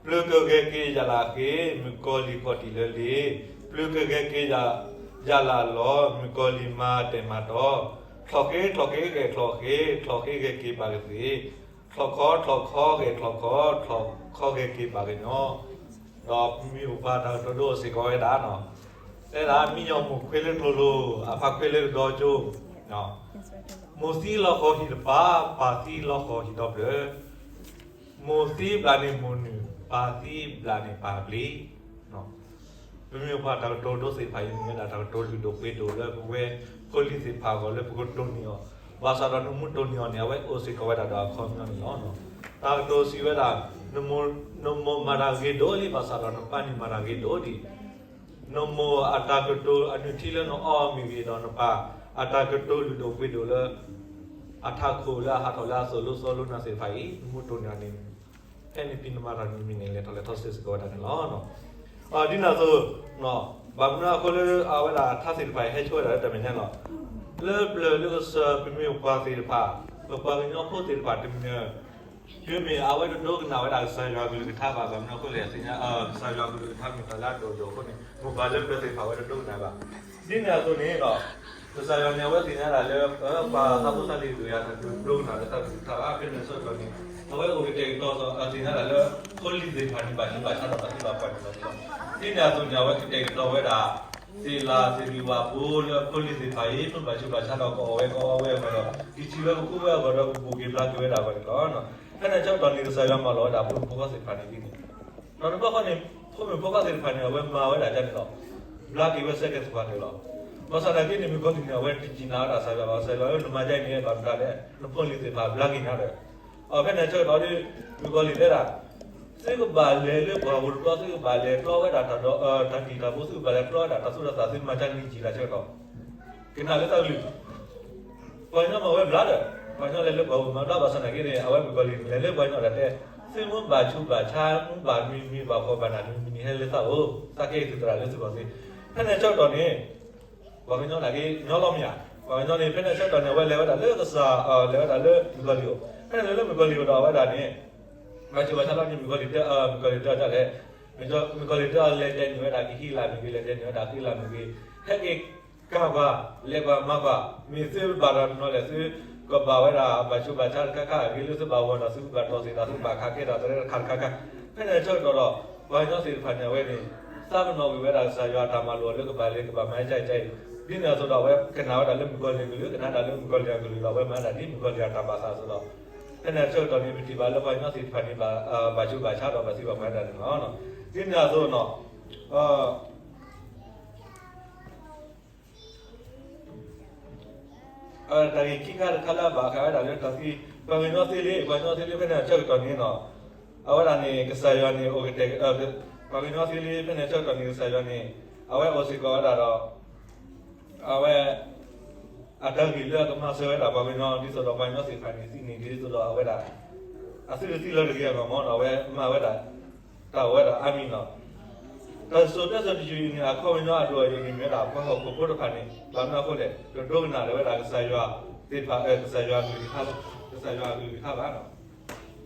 ပျုၤကဂဲၤက့ၤယၣ်လၢအဃ့, မုၣ်ကီၤလံၢ်ကီၢ်တံၢ်လၢလ့ၤ, ပျုၤကဂဲၤက့ၤယၣ်လၢအလီၢ်, မုၣ်ကီၤလံၢ်မၤတံၢ်မၤတွၤ, ချီၣ်ဃ့ ချီၣ်ဃ့ ဂဲၤချီၣ်ဃ့, ချီၣ်ဃ့ဂဲၤက့ၤဘၣ်ကသ့ၣ်, ချီၣ်ခီ ချီၣ်ခီ ဂဲၤချီၣ်ခီ, ချီၣ်ခီဂဲၤက့ၤဘၣ်ကညီ, ဒီးမ့ၢ်အိၣ်ပှၤတၢ်ကတိၤဒိစ့ၢ်ကီးဝဲဒၣ်နီၤ, တဲဒၣ်မံညီၣ်မိၢ်ခွ့လၢကျိၤလိၤ, အဖးခွ့လၢကဒီကၠိ, မိၢ်သံလီၤဃီၤဟံၣ်တပၤ, ပၢ်သံလီၤဃီၤဟံၣ်ဒီဖျၢၣ်, မိၢ်သံဘျးန့ၢ်မိၢ်နုာ်, ပၢ်သံဘျးန့ၢ်ပၢ်ပျ့ၤ ပမ့ၢ်ပှၤတၢ်ကတိၤဒိသ့ၣ်တဖၣ်အံၤ မ့ၢ်ဝဲဒၣ်တၢ်ကတိၤလုၢ်ဒိၣ်ပှ့ၤဒိၣ်လၢပဝဲဖိလံၤသ့ၣ်တဖၣ်အဂီၢ်လၢပကတိၢ်န့ၢ်အီၤ, ဘၣ်ဆၣ်ဒီးနမ့ၢ်တိၢ်န့ၢ်အီၤန့ၣ် အဝဲအိၣ်စ့ၢ်ကီးဝဲဒၣ်ဒီးအခီပညီန့ၣ်လီၤ. တၢ်ကတိၤစံးဝဲဒၣ် နမိၢ်မၤတၢ်ဂ့ၤဒိၣ်လံ ဘၣ်ဆၣ်ဒီးနပၢ်န့ၣ်မၤတၢ်ဂ့ၤဒိၣ်ဒံး, နမိၢ်အတၢ်ကတိၤအနုၢ်ထံလၢနအီၣ်မ့ၢ်ဂ့ၤဒီးနပၢ် အတၢ်ကတိၤလုၢ်ဒိၣ်ပှ့ၤဒိၣ်လၢ အထးခိၣ်လၢအဟးထီၣ်လၢအသိၣ်လိသီလိနၤသ့ၣ်တဖၣ်အံၤ နမ့ၢ်တိၢ်န့ၢ်အီၤန့ၣ် ဖဲန့ၣ်ဖံးနမၤတၢ်မံၤမံၤန့ၣ် လဲၤထီၣ်လဲၤထီၣ်စ့ၢ်ကီးဝဲဒၣ်န့ၣ်လီၤ. ဒ်န့ၣ်အသိး ဘၣ်မနုၤအဃိလၢအဝဲဒၣ်ထါသ့ၣ်တဖၣ်အံၤဟဲဆိဝဲဒၣ်လၢတၢ်မဲာ်ညါလီၤ. လၢပျၢၤလၢကစၢၢ်ပမ့ၢ်ပှၤသ့ၣ်တဖၣ် ပပှၤကညီဖိသ့ၣ်တဖၣ်တမံၤ တုၤမ့ၢ်အဝဲတဒိကနၣ်ဝဲဒၣ်ကစၢ်ယွၤကလုၢ်ကထါဘၣ် ဘၣ်မနုၤအဃိလဲၣ် သ့ၣ်ညါ ကစၢ်ယွၤကလုၢ်ကထါမ့ၢ်တၢ်လၢအဒိၣ်အယိာ်အဃိန့ၣ် မိၢ်ပၢ်လၢပျၢၤသ့ၣ်တဖၣ်ဝဲတဒိကနၣ်ဘၣ်. ဒ်န့ၣ်အသိးန့ၣ်ဒီး ကစၢ်ယွၤန့ၣ် အဝဲသ့ၣ်ညါဒၣ်လၢ ပှၤသးဖိသးလံၤတဂၤတဒိကနၣ်လၢတၢ်ကလုၢ်ကထါဘၣ် ဖဲန့ၣ်အဆၢကတီၢ်န့ၣ် အဝဲအိၣ်ကတဲာ်ကတီၤသ့ၣ်ညါဒၣ်လၢ ဖိလံၤသ့ၣ်တဖၣ်န့ၣ် ဘၣ်ဆူးဘၣ်ဆါဒီးတၢ်သံဘၣ်ပှၢ်န့ၣ်လီၤ. ဒ်န့ၣ်အသိးန့ၣ် အဝဲကတဲာ်ကတီၤဝဲဒၣ် သ့ၣ်လၣ်သ့ၣ်ဂံၢ်ဝၣ်ဖိလၢဖိလံၤသ့ၣ်တဖၣ်အံၤ မ့ၢ်ဘၣ်ဆူးဘၣ်ဆါဒီးကအီၣ်ဝဲကအီဝဲအဂီၢ်ဒီး ကထံၣ်ဝဲကဃူဝဲအဂီၢ်ဒီးကဘူးက့ၤဘျါက့ၤဝဲဒၣ်အဂီၢ်န့ၣ်လီၤ. ဖဲန့ၣ်အဆၢကတီၢ်န့ၣ် ကစၢ်ယွၤမၢလီၤဝဲဒၣ်ဖိမုၣ်ဖိခွါသ့ၣ်တဖၣ်န့ၣ်ဒ်န့ၣ် ဒီးတဘျီဃီန့ၣ် ဖိမုၣ်ဖိခွါသ့ၣ်တဖၣ်န့ၣ် အဝဲမၤဝဲဒၣ်ဒ်န့ၣ်လီၤ. ဘျါက့ၤဝဲစဲကဲးစပၤန့ၣ်လီၤ. ဘၣ်ဆၣ်သနာ်က့န့ၣ် မုၣ်ကီၤလံၢ်န့ၣ် အဝဲတစံၣ်နာ်ဝဲဒၣ်ကစၢ်ယွၤဘၣ် ကစၢ်ယွၤဧၢ နမၤဒ်အံၤန့ၣ် ဘၣ်မတၤလဲၣ် နဖိလံၤသ့ၣ်တဖၣ်ဘျါက့ၤနၤဒီး အဖဲန့ၣ်အဆၢကတီၢ်ဒီး မုၣ်ကီၤလံၢ်တဲဒၣ် သုကဘၣ်လဲၤလၢပှၢ်ပူၤတဘျီ သုကဘၣ်လဲၤကျီဝဲဒၣ်တၢ်ဒိး တၢ်တံာ်တၢ်ဘိ သုကဘၣ်လဲၤကျီဝဲဒၣ်တၢ်သူၣ်တၢ်သး သုမၤတၢ်န့ၣ်စံၣ်တၢ်ဆၢကတီၢ် ကနၣ်လၢတၢ်ကလုၢ် ပှၤကညီမၤဝဲဘျါဒီး ပှၤကညီလဲၤလၢပှၢ်ပူၤမၤဘျါ ဘၣ်ဆၣ်သနာ်က့န့ၣ် အဝဲမုၣ်ကီၤလံၢ်န့ၣ် လဲၤလၢပှၤကညီဒီးတဲ သုမ့ၢ်ဘၣ်ဆူးဘၣ်ဆါ မ့ၢ်ဘၣ်မံမံဘၣ်ဖှီၣ်ဘၣ်နး မံမံန့ၣ် ဟဲလၢသးအိၣ် သးကဲအံၤသုသရၣ်လၢသုဂီၢ်သ့. ဖဲန့ၣ်အဆၢကတီၢ်န့ၣ် ပှၤကညီနာ်က့ ညီလီၤမ့ၢ်ဧါ. ပှၤကညီန့ၣ် ဖဲန့ၣ်အဆၢကတီၢ်န့ၣ် အဝဲလဲၤဝဲဒၣ်လၢကစၢ် လဲၤဝဲဒၣ်လၢမုၣ်ကီၤလံၢ်အိၣ်. ဖဲန့ၣ်လဲၤလၢမုၣ်ကီၤလံၢ်အိၣ်ဒီးအဝဲဒၣ်န့ၣ် ဘၣ်ဆူးဘၣ်ဆါလီၤန့ၣ် မုၣ်ကီၤလံၢ်တဲ မုၣ်ကီၤလံၢ်တဲအီၤဒ်လဲၣ်. မုၣ်ကီၤလံၢ်တဲအီၤ လဲၤတဲန့ၢ်ဝဲဒၣ်ကဟံးလၢ်မ့ၢ်ဂ့ၤ လဲၤတဲန့ၢ်ဝဲဒၣ်ဃံလၢ်မ့ၢ်ဂ့ၤ ဟဲက့ၤကၤပှၤ လဲၤပှၤမၤပှၤ မ့ၢ်သုဘၣ်ဒီးနီၤလဲၣ် သုကဘၣ်ဝဲဒၣ်ဘၣ်ဆူးဘၣ်ဆါတခါခါ အဂ့ၤလၢသုဘၣ်ဝီၤဒီး သုကဘၣ်တီၢ်သ့ၣ်တၢ် သုကဘၣ်ခးကဲတၢ် တခါတခါခါ. ဖဲန့ၣ်အဆၢကတီၢ်ဒီး ပှၤကညီသ့ၣ်တဖၣ်န့ၣ် အဝဲန့ၣ် သးပ့ၤနီၣ်ကွံာ်ဝဲဒၣ်ကစၢ်ယွၤအတၢ်မၤလိာ်လၢကဘၣ်လဲၤကဘၣ်မၤအါအါအံၤ. ဒ်န့ၣ်အသိးဒီး အဝဲကနၣ်ဝဲဒၣ်လၢမုၣ်ကီၤလံၢ်အကလုၢ် ကနၣ်ဒၣ်လၢမုၣ်ကီၤလံၢ်အကလုၢ်ဒီး အဝဲမၤဒၣ်ဒ်မုၣ်ကီၤလံၢ်အတၢ်ဘၣ်သးအသိးဒီး ဖဲန့ၣ်အဆၢကတီၢ်န့ၣ် ပထံၣ်ဘၣ်လၢပှၤကညီသ့ၣ်တဖၣ်န့ၣ် ဘၣ်ဆူးဘၣ်ဆါဒီးဘၣ်သံဘၣ်ပှၢ်ဒၣ်န့ၣ်လီၤ. ဒ်န့ၣ်အသိးနီၤ တၢ်ဂ့ၢ်ခံခါတခါလၢအဘၣ်ဃးဝဲဒၣ်လၢတၢ်သံ ပှၤကညီသ့လံ ပှၤကညီသ့လံ ဖဲန့ၣ်အဆၢကတီၢ်န့ၣ်နီၤ အဝဲဒၣ်န့ၣ် ကစၢ်ယွၤန့ၣ် အိၣ်ကတဲာ် ပှၤကညီသ့လံ ဖဲန့ၣ်ဆၢကတီၢ်န့ၣ် ကစၢ်ယွၤန့ၣ် အဝဲအိၣ်စ့ၢ်ကီးဝဲဒၣ်ဒီး အဝဲ အတၢ်ဂ့ၢ်လၢအကမၤစၢၤဝဲဒၣ်ပှၤကညီ ဒ်သိးဒီးပှၤကညီသ့ၣ်တဖၣ်န့ၣ် သ့န့ၢ်ဒ်သိးဒီးအဝဲဒၣ် အသုတသံလၢတဂ့ၤအဂီၢ်မ့ၢ်နီၤ အဝဲမၤဝဲဒၣ် တၢ်အိၣ်ဝဲဒၣ်အါမံၤနီၤ. တၢ်စိၤတဲစိၤတယုၢ်အံၤန့ၣ် အခီပညီအဒိၣ်အယိာ်န့ၣ် မ့ၢ်ဝဲဒၣ်ပှၤဟီၣ်ခိၣ်ဖိတဖၣ်န့ၣ် ဘၣ်မနုၤအဃိလဲၣ် တဒိကနၣ်လၢၤဝဲဒၣ်ကစၢ်ယွၤသ့ၣ်တဖၣ် ကစၢ်ယွၤအကလုၢ်ကထါ ကစၢ်ယွၤအကလုၢ်ကထါဘၣ်နီၤ.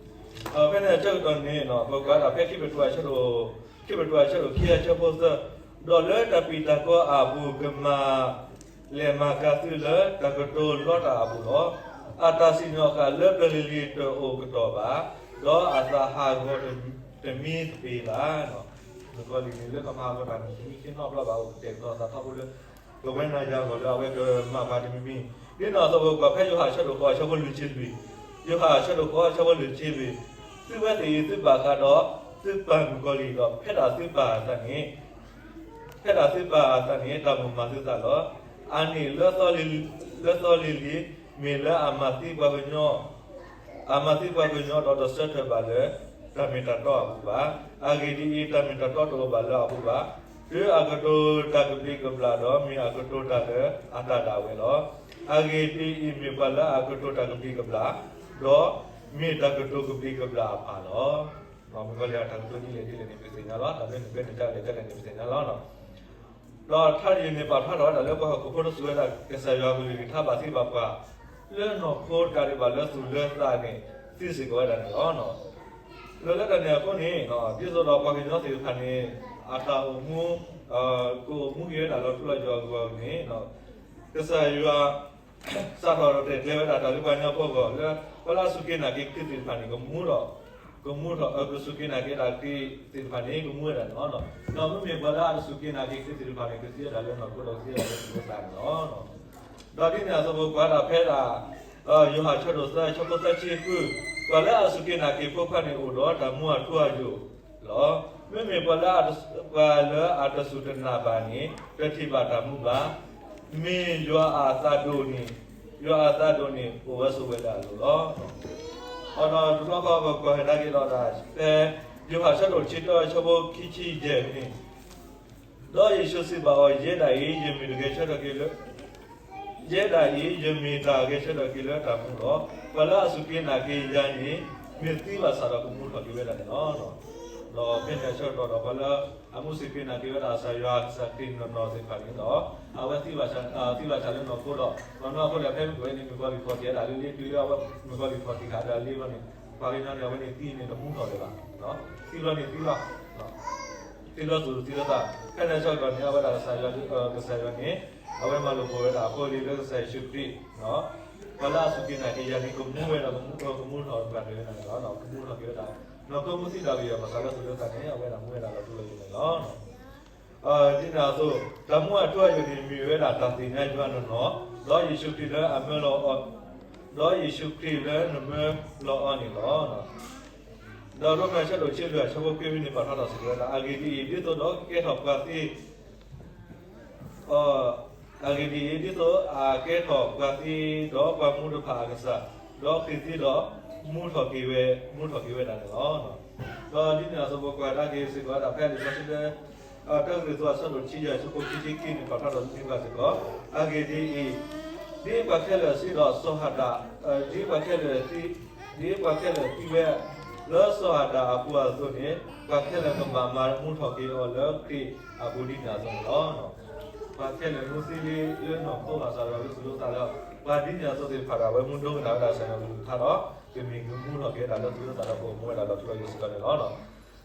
ဖဲန့ၣ်အဆၢကတီၢ်န့ၣ် ပကွၢ်ဒၣ်ဖဲခံပတူးအဆၢဒိၣ်, ခံပတူးအဆၢဒိၣ်ခံအဆၢဖိသၢ, ဒီးလၢတၢ်ပံာ်တၢ်ကီအပူၤ ကမၤလဲၢ်မၤကၤသုလၢတၢ်ကတိၤလီတၢ်အပူၤလီၤ. အတၢ်စံၣ်ညီၣ်ဃာ်လၢပျၢၤလံၤလံၤတအိၣ်ကတီၢ်ဘၣ်, ဒီးအသးဟးဂီၤတမံသပ့ၤဘၣ်. မုၣ်ကီၤလံၢ်န့ၣ် လၢကမၤဟးဂီၤတၢ်န့ၣ် တမံခ့နီတဘျီဘၣ် အိၣ်ကတဲာ်ကတီၤအသးထီဘိလၢ ပဝဲနၤယၤအဂီၢ်လၢအဝဲကမၤပှၤတမံၤမံၤ, ဒ်န့ၣ်အသိးပကွၢ်ဖဲယိၤဟၣ်အဆၢဒိၣ်ဃိးအဆၢဖိလွံၢ်ဆံလွံၢ်, ယိၤဟၣ်အဆၢဒိၣ်ဃိးအဆၢဖိလွံၢ်ဆံလွံၢ်, သုဝဲသ့ၣ်အံၤသုဘၣ်ဃးဒီး သုပၢ်မုၣ်ကီၤလံၢ်ဒီး ဖဲဒၣ်သုပၢ်အသးန့ၣ် ဖဲဒၣ်သုပၢ်အသးန့ၣ် တၢ်မိၣ်မၤသုသးလီၤ. အန့ၣ် လၢသီလံၤလံၤ မ့ၢ်လၢအမၤသံပှၤကညီ အမၤသံပှၤကညီဒီးတဆၢထၢၣ်ဘၣ်လၢ တၢ်မ့ၢ်တၢ်တီအပူၤဘၣ်. အဂ့ၢ်ဒ်အံၤ, တၢ်မ့ၢ်တၢ်တီတအိၣ်ဘၣ်လၢအပူၤဘၣ်. တုၤအကတိၤတၢ်ကဘျံးကဘျၣ်ဒီး မ့ၢ်အကတိၤတၢ်လၢအတၢ်ဒၣ်ဝဲလီၤ. အဂ့ၢ်ဒ်အံၤ, မ့ၢ်ပှၤလၢအကတိၤတၢ်ကဘျံးကဘျၣ်, ဒီးမ့ၢ်တၢ်ကတိၤကဘျံးကဘျၣ်အပၢ်လီၤ. မုၣ်ကီၤလံၢ်အတၢ်ကတိၤဒ်လဲၣ်ဒ်လဲၣ်န့ၣ် ပသ့ၣ်ညါလီၤ. တၢ်လၢနကဲန့ၣ် ကဲန့ၣ် ကဲလဲၣ်န့ၣ် ပသ့ၣ်ညါလီၤ. ဒီးထါတယုၢ်န့ၣ် ပာ်ဖျါထီၣ်ဝဲဒၣ်လၢပှၤဟီၣ်ခိၣ်ဖိတစိၤဝဲဒၣ် ကစၢ်ယွၤကလုၢ်ကထါဘၣ်သံဘၣ်ပှၢ် လၢနီၢ်ခိတကးဒံးဘၣ်လၢသူၣ်လၢသးန့ၣ် သံစ့ၢ်ကီးဝဲဒၣ်န့ၣ်လီၤ. လၢလၢတၢ်န့ၣ်အဃိန့ၣ် ဒ်သိးဒီးပှၤကညီသ့ၣ်တဖၣ်န့ၣ် အတၢ်အိၣ်မူ ကအိၣ်မူက့ၤဝဲဒၣ်လီၤထူလီၤယိာ်အဂီၢ်န့ၣ် ကစၢ်ယွၤ စးထီၣ်တဲာ်ကျဲၤဝဲဒၣ်တၢ်လၢပှၤကညီဖိအဂီၢ်လၢ ပှၤလၢအစူၢ်က့ၤနာ်က့ၤခရံာ်သ့ၣ်တဖၣ်န့ၣ် ကမူဒီး ကမူထီၣ် ကစူၢ်က့ၤနာ်က့ၤတၢ်ခရံာ်သ့ၣ်တဖၣ်န့ၣ် ကမူဝဲဒၣ်န့ၣ်လီၤ. ဒီးမ့မ့ၢ်ပှၤလၢအတစူၢ်က့ၤနာ်က့ၤခရံာ်သ့ၣ်တဖၣ်န့ၣ် ကသံဝဲဒၣ်လၢနီၢ်ခိဒီးကသံဝဲဒၣ်လၢသူၣ်လၢသးန့ၣ်လီၤ. ဒီးဒ်န့ၣ်အသိးပကွၢ်ဒၣ်ဖဲဒၣ် ယိၤဟၣ်ဆၢဒိၣ်သၢဆၢဖိသၢဆံဃု, ပှၤလၢအစူၢ်က့ၤနာ်က့ၤဖိခွါန့ၣ်အိၣ်ဒီးတၢ်မူအထူအယိာ်လီၤ. မ့မ့ၢ်ပှၤလၢ ပှၤလၢအတစူၢ်တနာ်ဘၣ်န့ၣ် တထံၣ်ဘၣ်တၢ်မူဘၣ်. မ့ၢ်ယွၤအသးဒိၣ်န့ၣ်, ယွၤအသးဒိၣ်န့ၣ် အိၣ်ဝဲဆိးဝဲဒၣ်အလိၤလီၤ. အဒီးတဘျီဃီပကွၢ်ကဒါက့ၤဒီးဒၣ် ဖဲယိၤဟၣ်ဆၢဒိၣ်တဆံတၢဆၢဖိခံဆံယဲၢ်န့ၣ်, ဒီးယ့ၣ်ၡူးစံးဘၣ်အီၤ, ယဲဒၣ်အံၤ ယမ့ၢ်တဂဲၤဆၢထၢၣ်က့ၤလၢ ယဲဒၣ်အံၤ ယမ့ၢ်တၢ်ဂဲၤဆၢထၢၣ်က့ၤလၢတၢ်မူလီၤ. ပှၤလၢအစူၢ်က့ၤနာ်က့ၤယၤန့ၣ် မ့ၢ်သံဘၣ်ဆၣ်ဒီးကမူထီၣ်က့ၤဝဲဒၣ်န့ၣ်လီၤ. ဒီးဖဲန့ၣ်အဆၢကတီၢ်ဒီး ပှၤလၢအမူစူၢ်က့ၤနာ်က့ၤဝဲဒၣ်ကစၢ်ယွၤ ကစၢ်ခရံာ်နီၢ်နီၢ်သ့ၣ်တဖၣ်န့ၣ်ဒီး အဝဲသံဘၣ်ဆၣ်လၢနီၢ်ခိဒီး ဘၣ်မနုၤအဃိလဲၣ် ဖဲမ့ၢ်ကွၢ်န့ၣ် မုၣ်ကီၤလံၢ်ဖီၣ်တံၢ်ဝဲဒၣ်လံလံ တုၤလၢအဝဲမုၣ်ကီၤလံၢ်ဖီၣ်တံၢ်ဃာ်ဒီးလံလီၤန့ၣ် ပှၤကညီန့ၣ် အဝဲန့ၣ်သံန့ၣ် တမူထီၣ်လၢၤဘၣ်. သံလီၤန့ၣ်သံလီၤ သံလၢသူၣ်သံလၢသး, ဖဲန့ၣ်အဆၢကတီၢ်န့ၣ် အဝဲဒၣ်ကစၢ်ယွၤ ကစၢ်ယွၤန့ၣ် အဝဲမၤလိာ်ကွံာ်ဝဲဒၣ်အဖိအလံၤလၢကစၢ်ယ့ၣ်ၡူးခရံာ် ပှၤလၢအစူၢ်က့ၤနာ်က့ၤယၤန့ၣ် ကမူဝဲဒၣ် ကမူထီၣ်က့ၤဝဲဒၣ်န့ၣ်လီၤ. ကမူထီၣ်က့ၤဝဲဒၣ် နီၢ်ခိမူသံတၢ်ဂ့ၢ်အီၤ ဘၣ်ဃးလၢသူၣ်လၢသးန့ၣ် အဝဲဒၣ်မူဝဲဒၣ်လီၤထူလီၤယိာ်န့ၣ်လီၤ. ဒ်န့ၣ်အသိး တၢ်မူအထူအယိာ်န့ၣ် မ့ၢ်ဝဲဒၣ်တၢ်သ့ၣ်ညါယွၤနီၢ်နီၢ်, ဒီးယ့ၣ်ၡူးခရံာ်လၢအမၢလီၤအီၤ, ဒီးယ့ၣ်ၡူးခရံာ်လၢနမၢလီၤအီၤန့ၣ်လီၤ. ဒီးရိမ့ၤအဆၢဒိၣ်တဆံလွံၢ်အဆၢဖိခွံန့ၣ် ပာ်ဖျါထီၣ်စ့ၢ်ကီးဝဲဒၣ် အဂ့ၢ်ဒ်အံၤ, ဒ်သိးဒီးကကဲထီၣ်ပှၤသ့ အဂ့ၢ်ဒ်အံၤ, ဒ်သိးအကဲထီၣ်ပှၤသ့ဒီးပှၤမူတဖၣ်အကစၢ်, ဒီးဃ့ၢ်သံဒီး မူထီၣ်က့ၤဝဲ, မူထီၣ်က့ၤဝဲဒၣ်န့ၣ်လီၤ. ဒီးဒ်န့ၣ်အသိး ပကွၢ်ကဒါက့ၤစ့ၢ်ကီးဝဲဒၣ်ဖဲလံာ်စီဆှံလၢ တၢကရံၣ်သူးအဆၢဒိၣ်တဆံယဲၢ်အဆၢဖိခံဆံခံန့ၣ် ပာ်ဖျါထီၣ်န့ၢ်ပှၤစ့ၢ်ကီး, အဂ့ၢ်ဒ်အံၤ, ဒ်ပှၤခဲလၢာ်စ့ဒီးစီၤဟၤဒၣ်, ဒ်ပှၤခဲလၢာ်သံ, ဒ်ပှၤခဲလၢာ်သံဝဲ လၢစီၤဟၤဒၣ်အပူၤအသိးန့ၣ်, ပှၤခဲလၢာ်ကဘၣ်မၤမူထီၣ်က့ၤအီၤလၢခရံာ်အပူၤဒ်န့ၣ်အသိးန့ၣ်လီၤ. ပှၤခဲလၢာ်မူသံလံလၢနီၢ်ခိဘၣ်ဆၣ်ဒီးလၢသူၣ်လၢသးလၢ ပှၤဒ်န့ၣ်အသိးသ့ၣ်တဖၣ်ဒီး အဝဲမူဒိကနၣ်ဝဲဒၣ်ကစၢ်ယွၤကလုၢ်ကထါဒီး ကမ့ၢ်ကမူထီၣ်က့ၤဝဲဒၣ်လၢသူၣ်လၢသးဒီး ကအိၣ်မူဝဲဒၣ်လီၤထူလီၤယိာ်စ့ၢ်ကီးန့ၣ်လီၤ.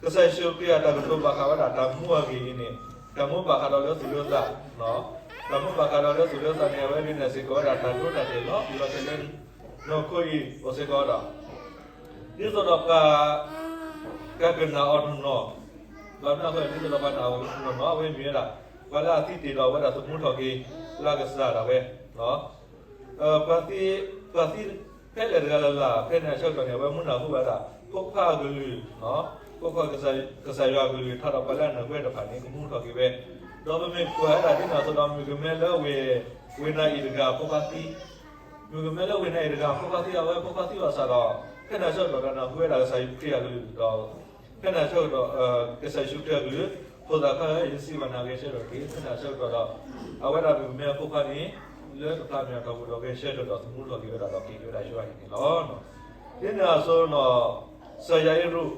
ကစၢ်ယ့ၣ်ၡူးခရံာ်အတၢ်ကတိၤဘၣ်ဃးဝဲဒၣ်တၢ်မူအဂ့ၢ်အံၤန့ၣ်, တၢ်မူဘၣ်ဃးဒီးလၢသူၣ်လၢသး, တၢ်မူဘၣ်ဃးဒီးလၢသူၣ်လၢသးန့ၣ် အဝဲဒၣ်န့ၣ်စ့ၢ်ကီးဝဲဒၣ်တၢ်ဒိတၢ်တဲာ်လီၤ လီၤတဲာ်လၢ နီၢ်ခိအံၤအိၣ်စ့ၢ်ကီးဒီး ဒ်သိးဒီးပှၤ ကကနၣ်အီၤတနီၤ, ဘၣ်မနုၤအဃိလဲၣ် ဒ်သိးဒီးပှၤနာ်အီၤတနီၤနီၤ အဝဲမ့ၢ်ဝဲဒၣ် ပှၤလၢအသံတ့ၢ်ဒီးအဝဲဒၣ်သမူထီၣ်က့ၤ လၢအကစၢ်ဒၣ်ဝဲ, ပှၤသံ, ပှၤသံဖဲလဲၣ်တဂၤလၢ်လၢ် ဖဲန့ၣ်အဆၢကတီၢ်န့ၣ် အဝဲမူနၢ်ဟူဝဲဒၣ် ဖိခွါအကလုၢ်, ဖိခွါကစၢ်ယွၤအကလုၢ်ကထါဒီးပှၤလၢအနၢ်ကွဲတဖၣ်န့ၣ် ကမူထီၣ်က့ၤဝဲ, ဒီးပမ့ၢ်ကွၢ်ဝဲဒၣ်ဒ်န့ၣ်အသိးဒီး မုၣ်ကမဲလၢဝ့ၢ်, ဝ့ၢ်နၤအံၤတဂၤဖိခွါသံ မုၣ်ကမဲလၢဝ့ၢ်နၤအံၤတဂၤ ဖိခွါသံ အဝဲဖိခွါသံဘၣ်ဆၣ်ဒီး ဖဲန့ၣ်ဆၢကတီၢ်ဒီးနၢ်ဟူဝဲဒၣ်ကစၢ်ယ့ၣ်ၡူးခရံာ်အကလုၢ်ဒီး ဖဲန့ၣ်ဆၢကတီၢ် ကစၢ်ယ့ၣ်ၡူးခရံာ်အကလုၢ် ဖိသၣ်ခွါဧၢ ယစံးဘၣ်နၤဂဲၤဆၢထၢၣ်တက့ၢ်. ဖဲန့ၣ်ဆၢကတီၢ်ဒီး အဝဲဒၣ်မ့ၢ်ပမဲအဖိခွါန့ၣ် လၢတဖျးမဲာ်အတီၢ်ပူၤဒီးဂဲၤဆၢထၢၣ်ဒီးသမူထီၣ်က့ၤဝဲဒၣ်ဒီးက့ၤက့ၤဝဲဒၣ်ယွၤအဟံၣ်န့ၣ်လီၤ. ဒ်န့ၣ်အသိးဒီး စီၤယၤအံရူး, စီၤ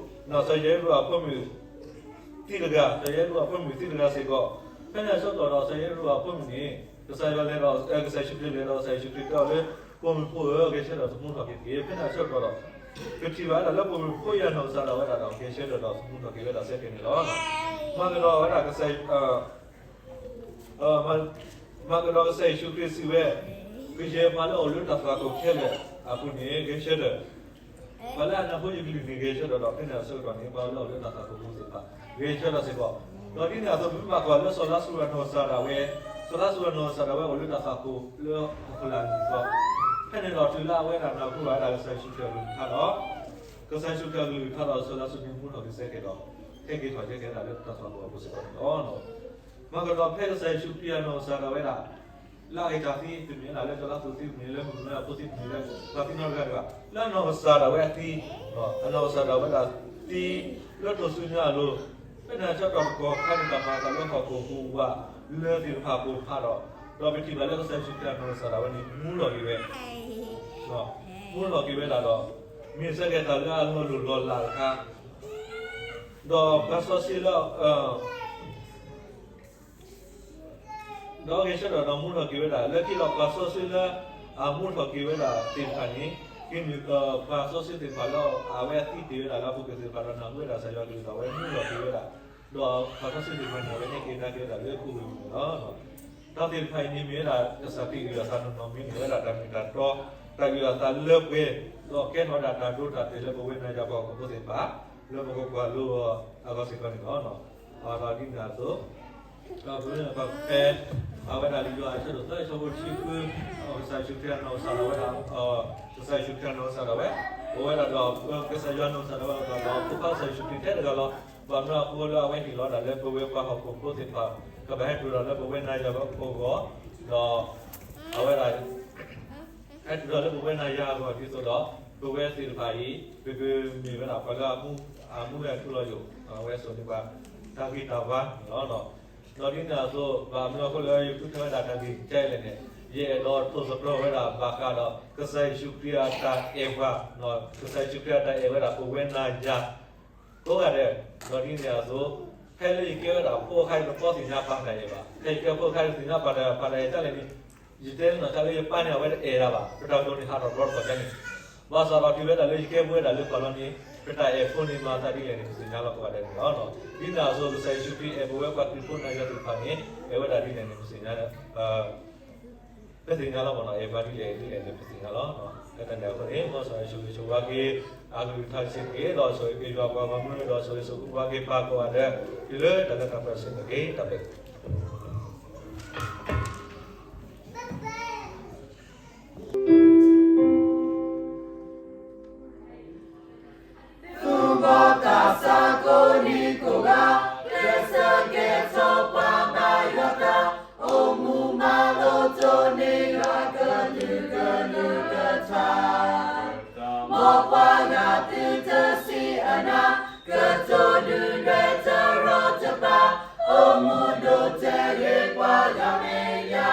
ယၤအံရူးအဖိမုၣ်သံတဂၤ, စီၤယၤအံရူးအဖိမုၣ်သံတဂၤစ့ၢ်ကီး, ဖဲန့ၣ်ဆၢကတီၢ်ဒီး စီၤယၤအံရူးအဖိမုၣ်န့ၣ် ကစၢ်ယွၤလဲၤဒီး ကစၢ်ယ့ၣ်ၡူးခရံာ်လဲၤဒီး ကစၢ်ယ့ၣ်ၡူးခရံာ်တဲအီၤလၢ ဖိမုၣ်ဖိဧၢ ဂဲၤဆၢထၢၣ်သမူထီၣ်က့ၤတက့ၢ်. ဖဲန့ၣ်ဆၢကတီၢ်ဒီး ပထံၣ်ဘၣ်ဝဲဒၣ်လၢဖိမုၣ်ဖိအံၤအနီၢ်ကစၢ်ဒၣ်ဝဲဒၣ်ဒီး ဂဲၤဆၢထၢၣ်ဒီးသမူထီၣ်က့ၤဝဲဒၣ်စဲက့န့ၣ်လီၤ. မၤကဒီးဝဲဒၣ်ကစၢ် မၤကဒီးကစၢ်ယ့ၣ်ၡူးခရံာ်စံးဝဲ, ကယဲၢ်ပှၤလၢအအိၣ်လၢတၢ်သွၣ်ခိၣ်ခဲလၢာ်အပူၤန့ၣ် ဂဲၤဆၢထၢၣ်, ပှၤလၢအနၢ်ဟူယကလုၢ်န့ၣ် ဂဲၤဆၢထၢၣ်ဒီး ဖဲန့ၣ်အဆၢကတီၢ်န့ၣ် ပှၤလၢအအိၣ်လၢတၢ်သွၣ်ခိၣ်ပူၤသ့ၣ်တဖၣ် ဂဲၤဆၢထၢၣ်စ့ၢ်ကီး, ဒီးဒ်န့ၣ်အသိး ပမ့ၢ်ဘၣ်ကွၢ်လၢစီၤလါစရူးအနီၢ်ကစၢ်ဒၣ်ဝဲ, စီၤလါစရူးအနီၢ်ကစၢ်ဒၣ်ဝဲအိၣ်လၢတၢ်သွၣ်ခိၣ်လၢဟီၣ်ခိၣ်လာ်အဂံၢ်အဘါ, ဖဲန့ၣ်ဒီးတုၤလၢအဝဲဒၣ်နၢ်ဟူဘၣ်ဝဲဒၣ်ကစၢ်ယ့ၣ်ၡူးခရံာ်အကလုၢ်ကထါဒီး ကစၢ်ယ့ၣ်ၡူးခရံာ်အကလုၢ်ကထါဒီးစီၤလါစရူးန့ၣ် မူထီၣ်က့ၤစဲက့ၤဒီး ဟဲက့ၤထီၣ်ကဲက့ၤဝဲဒၣ်လၢတၢ်သွၣ်ခိၣ်အပူၤစ့ၢ်ကီးန့ၣ်လီၤ. မၤကဒီးဖဲကစၢ်ယ့ၣ်ၡူးခရံာ်အနီၢ်ကစၢ်ဒၣ်ဝဲဒၣ် လၢအဂ့ၤတၢ်သံတမ့ၢ်လၢ လၢစီၤလါစရူးသံတမ့ၢ်လၢ မုၣ်ကနီၤဖိသံတမ့ၢ်လၢ ပှၤသံနီတဂၤတဂၤ, လၢအနီၢ်ကစၢ်ဒၣ်ဝဲအသံ, အနီၢ်ကစၢ်ဒၣ်ဝဲဒၣ်သံ လၢထူၣ်စုညါအလိၤ, ဖဲန့ၣ်ဆၢကတီၢ်တကီၢ်ခါန့ၣ် တၢ်မၤအသးလၢဟီၣ်ခိၣ်ဟူးဝးလၢသ့ၣ်တဖၣ်အပူၤတဖၣ်ဒီး, ဒီးပထံၣ်ဘၣ်လၢကစၢ်ယ့ၣ်ၡူးခရံာ်အနီၢ်ကစၢ်ဒၣ်ဝဲန့ၣ် မူထီၣ်က့ၤဝဲ မူထီၣ်က့ၤဝဲဒၣ်ဒီး မ့ၢ်စ့ၢ်ကီးတၢ်လၢအလီၤလိၢ်လီၤလးတခါ, ဒီးပှၤစီဆှံလၢ ဒီးဂဲၤဆၢထၢၣ်ဒီးမူထီၣ်က့ၤဝဲဒၣ် လၢခံဒီးပှၤစီဆှံလၢအမူထီၣ်က့ၤဝဲဒၣ်သ့ၣ်တဖၣ်န့ၣ်, က့ၤနုာ်ပှၤစီဆှံသ့ၣ်တဖၣ်လၢအဝဲသံတ့ၢ်ဝဲဒၣ်လၢအပူၤကွံာ်သ့ၣ်တဖၣ်ဒီး နၢ်ဟူဝဲဒၣ်ကစၢ်ယွၤအကလုၢ်ဒီး အဝဲမူထီၣ်က့ၤဝဲဒၣ်, ဒီးပှၤစီဆှံသ့ၣ်တဖၣ်န့ၣ် အဝဲဟဲက့ၤကဒါက့ၤဝဲဒၣ်လၢခိၣ်ဂ့ၢ်ပူၤန့ၣ်လီၤ. တၢ်သ့ၣ်တဖၣ်အံၤန့ၣ်မ့ၢ်ဝဲဒၣ် ကစၢ်ခရံာ်အုၣ်အသးနီၢ်နီၢ် မ့ၢ်န့ၢ်ဝဲဒၣ်တၢ်မ့ၢ်တၢ်တီ, တၢ်အုၣ်အသးလၢပှဲၤ, ဒီးကဲထီၣ်ဝဲဒၣ်တၢ်ဒိတၢ်တဲာ်လၢပဝဲနၤယၤပှၤဟီၣ်ခိၣ်ဖိသ့ၣ်တဖၣ် လၢပကကွၢ်လိအီၤအဂီၢ်စ့ၢ်ကီးန့ၣ်လီၤ. ဒီးဒ်န့ၣ်အသိး ဒီးပမ့ၢ်ဖးဖဲ အဝဲဒၣ်လံာ်ယိၤဟၣ်အဆၢဒိၣ်သၢ အဆၢဖိတဆံဃု, ကစၢ်ယ့ၣ်ၡူးခရံာ်အနီၢ်ကစၢ်ဒၣ်ဝဲဒၣ်, ကစၢ်ယ့ၣ်ၡူးခရံာ်အနီၢ်ကစၢ်ဒၣ်ဝဲ, ပဝဲဒၣ်ဒီး ကစၢ်ယွၤအနီၢ်ကစၢ်ဒၣ်ဝဲဒီး ဖိခွါကစၢ်ယ့ၣ်ၡူးခရံာ်ထဲတဂၤလီၤ. ဘၣ်မနုၤအဃိလၢအဝဲဟ့ၣ်လီၤဒၣ်လၢပဝဲပှၤဟီၣ်ခိၣ်ဖိသ့ၣ်တဖၣ် ကဘၣ်ဟဲတုၤဒီးလၢပဝဲနၤယၤအဂီၢ်, ဒီး အဝဲဒၣ် ဟဲတုၤဒီးလၢပဝဲနၤယၤအဂီၢ်ဒ်သိးဒီး ပဝဲသ့ၣ်တဖၣ်အံၤ ပကမ့ၢ်ဝဲဒၣ်ပှၤလၢအမူဝဲထူလီၤယိာ် အဝဲစိာ်န့ၢ်ပှၤတၢ်ဂံၢ်တၢ်ဘါန့ၣ်လီၤ. ဒီးဒ်န့ၣ်အသိး ဘၣ်မနုၤအဃိလၢယဃုထၢဝဲဒၣ်တၢ်ဂ့ၢ်ကဲလဲၣ်န့ၣ်, ယအဲၣ်ဒိးထိၣ်သတြီၤဝဲဒၣ်ဘၣ်ဃးဒီး ကစၢ်ယ့ၣ်ၡူးခရံာ်အတၢ်အဲၣ်ပှၤ, ကစၢ်ယ့ၣ်ၡူးခရံာ်အတၢ်အဲၣ်ဝဲဒၣ်ပဝဲနၤယၤ ကိးဂၤဒဲး, ဒီးဒ်န့ၣ်အသိး ဖဲလၢယကဲဝဲဒၣ်ဖိအခါ ယတသ့ၣ်ညါပၢ်တၢ်အဲၣ်ဘၣ်. ဖဲယကဲဖိအခါ ယတသ့ၣ်ညါပၢ်တၢ်အဲၣ်ဘၣ် ပၢ်တၢ်အဲၣ်ဒ်လဲၣ်န့ၣ်, ယတဲလီၤတၢ်လၢယပၢ်န့ၣ် အဝဲတအဲၣ်ဒၣ်ဘၣ်. ပတၢ်ကတိၤန့ၣ်ဟးထီၣ်ဒီတကီၢ်န့ၣ်, ဘၣ်ဆၣ်ဒီးတုၤဝဲဒၣ်လၢယကဲဘူးဝဲဒၣ်လၢပၢ်လီၤန့ၣ် ပတၢ်အဲၣ်ဖိန့ၣ်မၤသးဒ်လဲၣ်န့ၣ် ပသ့ၣ်ညါလီၤကိးဂၤဒဲးန့ၣ်လီၤ. ဒ်န့ၣ်အသိး ကစၢ်ယ့ၣ်ၡူးခရံာ်အဲၣ်ပဝဲပှၤခရံာ်ဖိနၤယၤသ့ၣ်တဖၣ်န့ၣ် အဲၣ်ဝဲဒၣ်ဒ်လဲၣ်န့ၣ် ပသ့ၣ်ညါ ပသ့ၣ်ညါလီၤမ့ၢ်နီၤ, အဲၣ်ပှၤဒ်လဲၣ်ဒ်လဲၣ်န့ၣ် ပသ့ၣ်ညါလီၤ. လၢတၢ်န့ၣ်အဃိန့ၣ် မ်ကစၢ်ယွၤဆိၣ်ဂ့ၤဆိၣ်ဝါက့ၤ အကလုၢ်ကထါစ့ၢ်ကီး ဒီးဆိၣ်ဂ့ၤက့ၤယွၤပှၤဂီၢ်မုၢ် ဒီးဆိၣ်ဂ့ၤဆိၣ်ဝါက့ၤပၢ်ကိးဂၤဒဲး တုၤလၢတၢ်လၢတၢ်ပှဲၤစ့ၢ်ကီးတက့ၢ်. တၢ်ဘျုး သူၣ်ဘီၣ်သးစၢ်ကိးနံၤကိးဂၤ, ကဲဆၢကဲထီၣ်ပှၤဘါယွၤတၢ်, အိၣ်မူမၤလိတိၢ်န့ၢ်ယွၤကလုၢ်ကလုၢ်ကထါ, မ်ပှၤဂၤသုတဆံးအနၤ, ကတိၤဒုးရဲၣ်တရီတပါ, အိၣ်မူဒိၣ်တဲာ်ဂ့ၤပှၤဂၤမဲာ်ညါ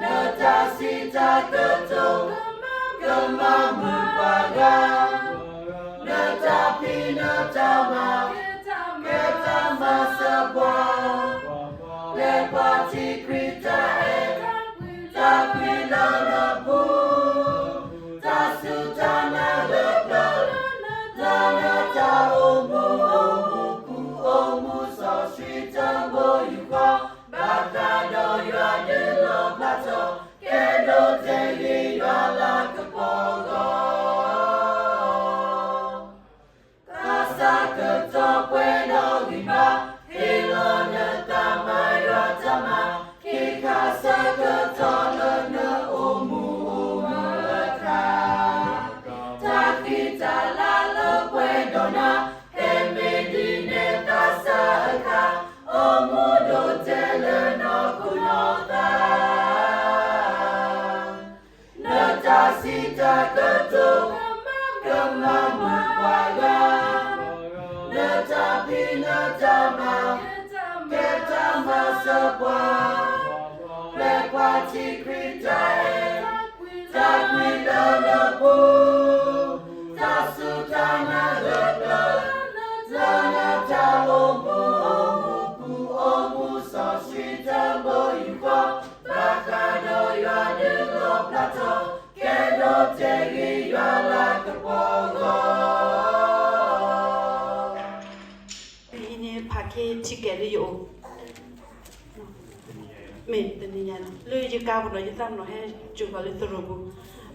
နတၢ်စံးတၢ်ကတိၤ ကမၤမုာ်ပှၤဂၤ, နတၢ်ဖံးနတၢ်မၤ ကဲတၢ်မၤစၢၤပှၤ, ပျဲပှၤထံၣ်ခရံာ်တၢ်အဲၣ် တၢ်ကွံလၢနပူၤ, တၢ်စူၢ်တၢ်နာ်လၢပျၢၤ လၢနတၢ်အိၣ်မူအိၣ်မူပူၤ အိၣ်မူစီဆှံတၢ်ဘိယူၢ်ဃီ ဘၣ်ဃးဒီးယွၤဒုးလီၢ်ဘၣ်ထီၣ် ကဲဒိးတဲာ်ဂ့ၤယွၤလၤကပီၤအဂီၢ် သးစၢ်ကတီၢ်ပှဲၤဒီးဂံၢ်ဘါ, ဟ့ၣ်လီၤနသးမၤယွၤတၢ်မၤ, က့ၤခါဆၢကတီၢ်လၢနအိၣ်မူ တၢ်မၤ, ကဲတၢ်မၤစၢၤပှၤ, ပျဲပှၤထံၣ်ခရံာ်တၢ်အဲၣ်, တၢ်ကွံလၢနပူၤ, တၢ်စူၢ်တၢ်နာ်လၢပျၢၤ, လၢနတၢ်အိၣ်မူအိၣ်မူပူၤအိၣ်မူစီဆှံတၢ်ဘိယူၢ်ဃီ, ဘၣ်ဃးဒီးယွၤဒုးလီၣ်ဖျါထီၣ်, ကဲဒိးတဲဂ့ၤယွၤလၢကပီၤအဂီၢ်. ပဟံးန့ၢ်ဖးခ့ထံကဲးလၢယအိၣ်, မ့ၢ်တနံၤညါလီၤ လၢယကါပူၤဒီးယသးမနီၤဟဲစိာ်ဃီၤလၢသရိာ်ပူၤ,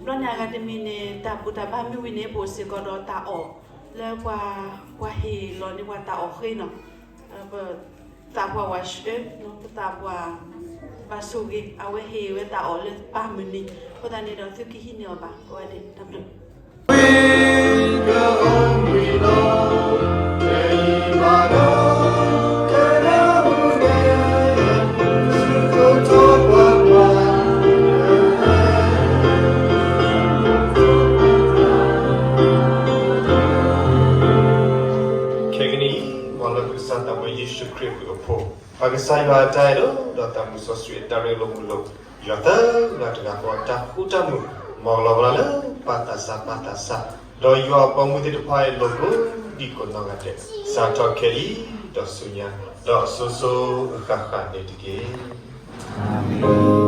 ဘျီန့ၣ်အဂၤတမံၤန့ၣ် တၢ်ဘူၣ်တၢ်ဘါမ့ၢ်ဝံၤန့ၣ် ပအိၣ်စ့ၢ်ကီးဒီးတၢ်အီၣ်, လၢပှၤ, ပှၤဟ့ၣ်လီၤန့ၢ်ပှၤတၢ်အီၣ်ဃ့နီၤ, ပသးပှၢ်ဝဲ, ပသးပှၢ်, ဘၣ်ဆိၣ်ဂ့ၤ အဝဲဟ့ၣ်ဝဲတၢ်အီၣ်လၢပၢ်မုၢ်နံၤ, အဃိသတးန့ၣ်ဒီးသုကဟံးန့ၢ်အီၤဘၣ် အဝဲန့ၣ်တၢ်ဘျုး ခဲကနံၣ်အံၤ မ်လၢကစၢ်သးဝဲယ့ၣ်ၡူးခရံာ်အဘျုးအဖှိၣ်, ပၢ်ကစၢ်ယွၤအတၢ်အဲၣ်ဒိၣ် ဒီးတၢ်မုၢ်စီဆှံအတၢ်ရ့လိာ်မုာ်လိာ်, ယွၤသၢဂၤတဂၤဃီအတၢ်ဃူတၢ်မုာ်, မ်အလီၤဘၣ်လၢပၢ်သးစၢ်ပၢ်သးစၢ်, ဒီးယွၤအပှၤမူသ့ၣ်တဖၣ်အံၤ လိၤကိးဒံကိးနီၢ်ဂၤဒဲး, စးထီၣ်ခဲအံၤဒီးဆူညါ, ဒီးအစိၤစိၤအဃၣ်ဃၣ်န့ၣ်တက့ၢ်.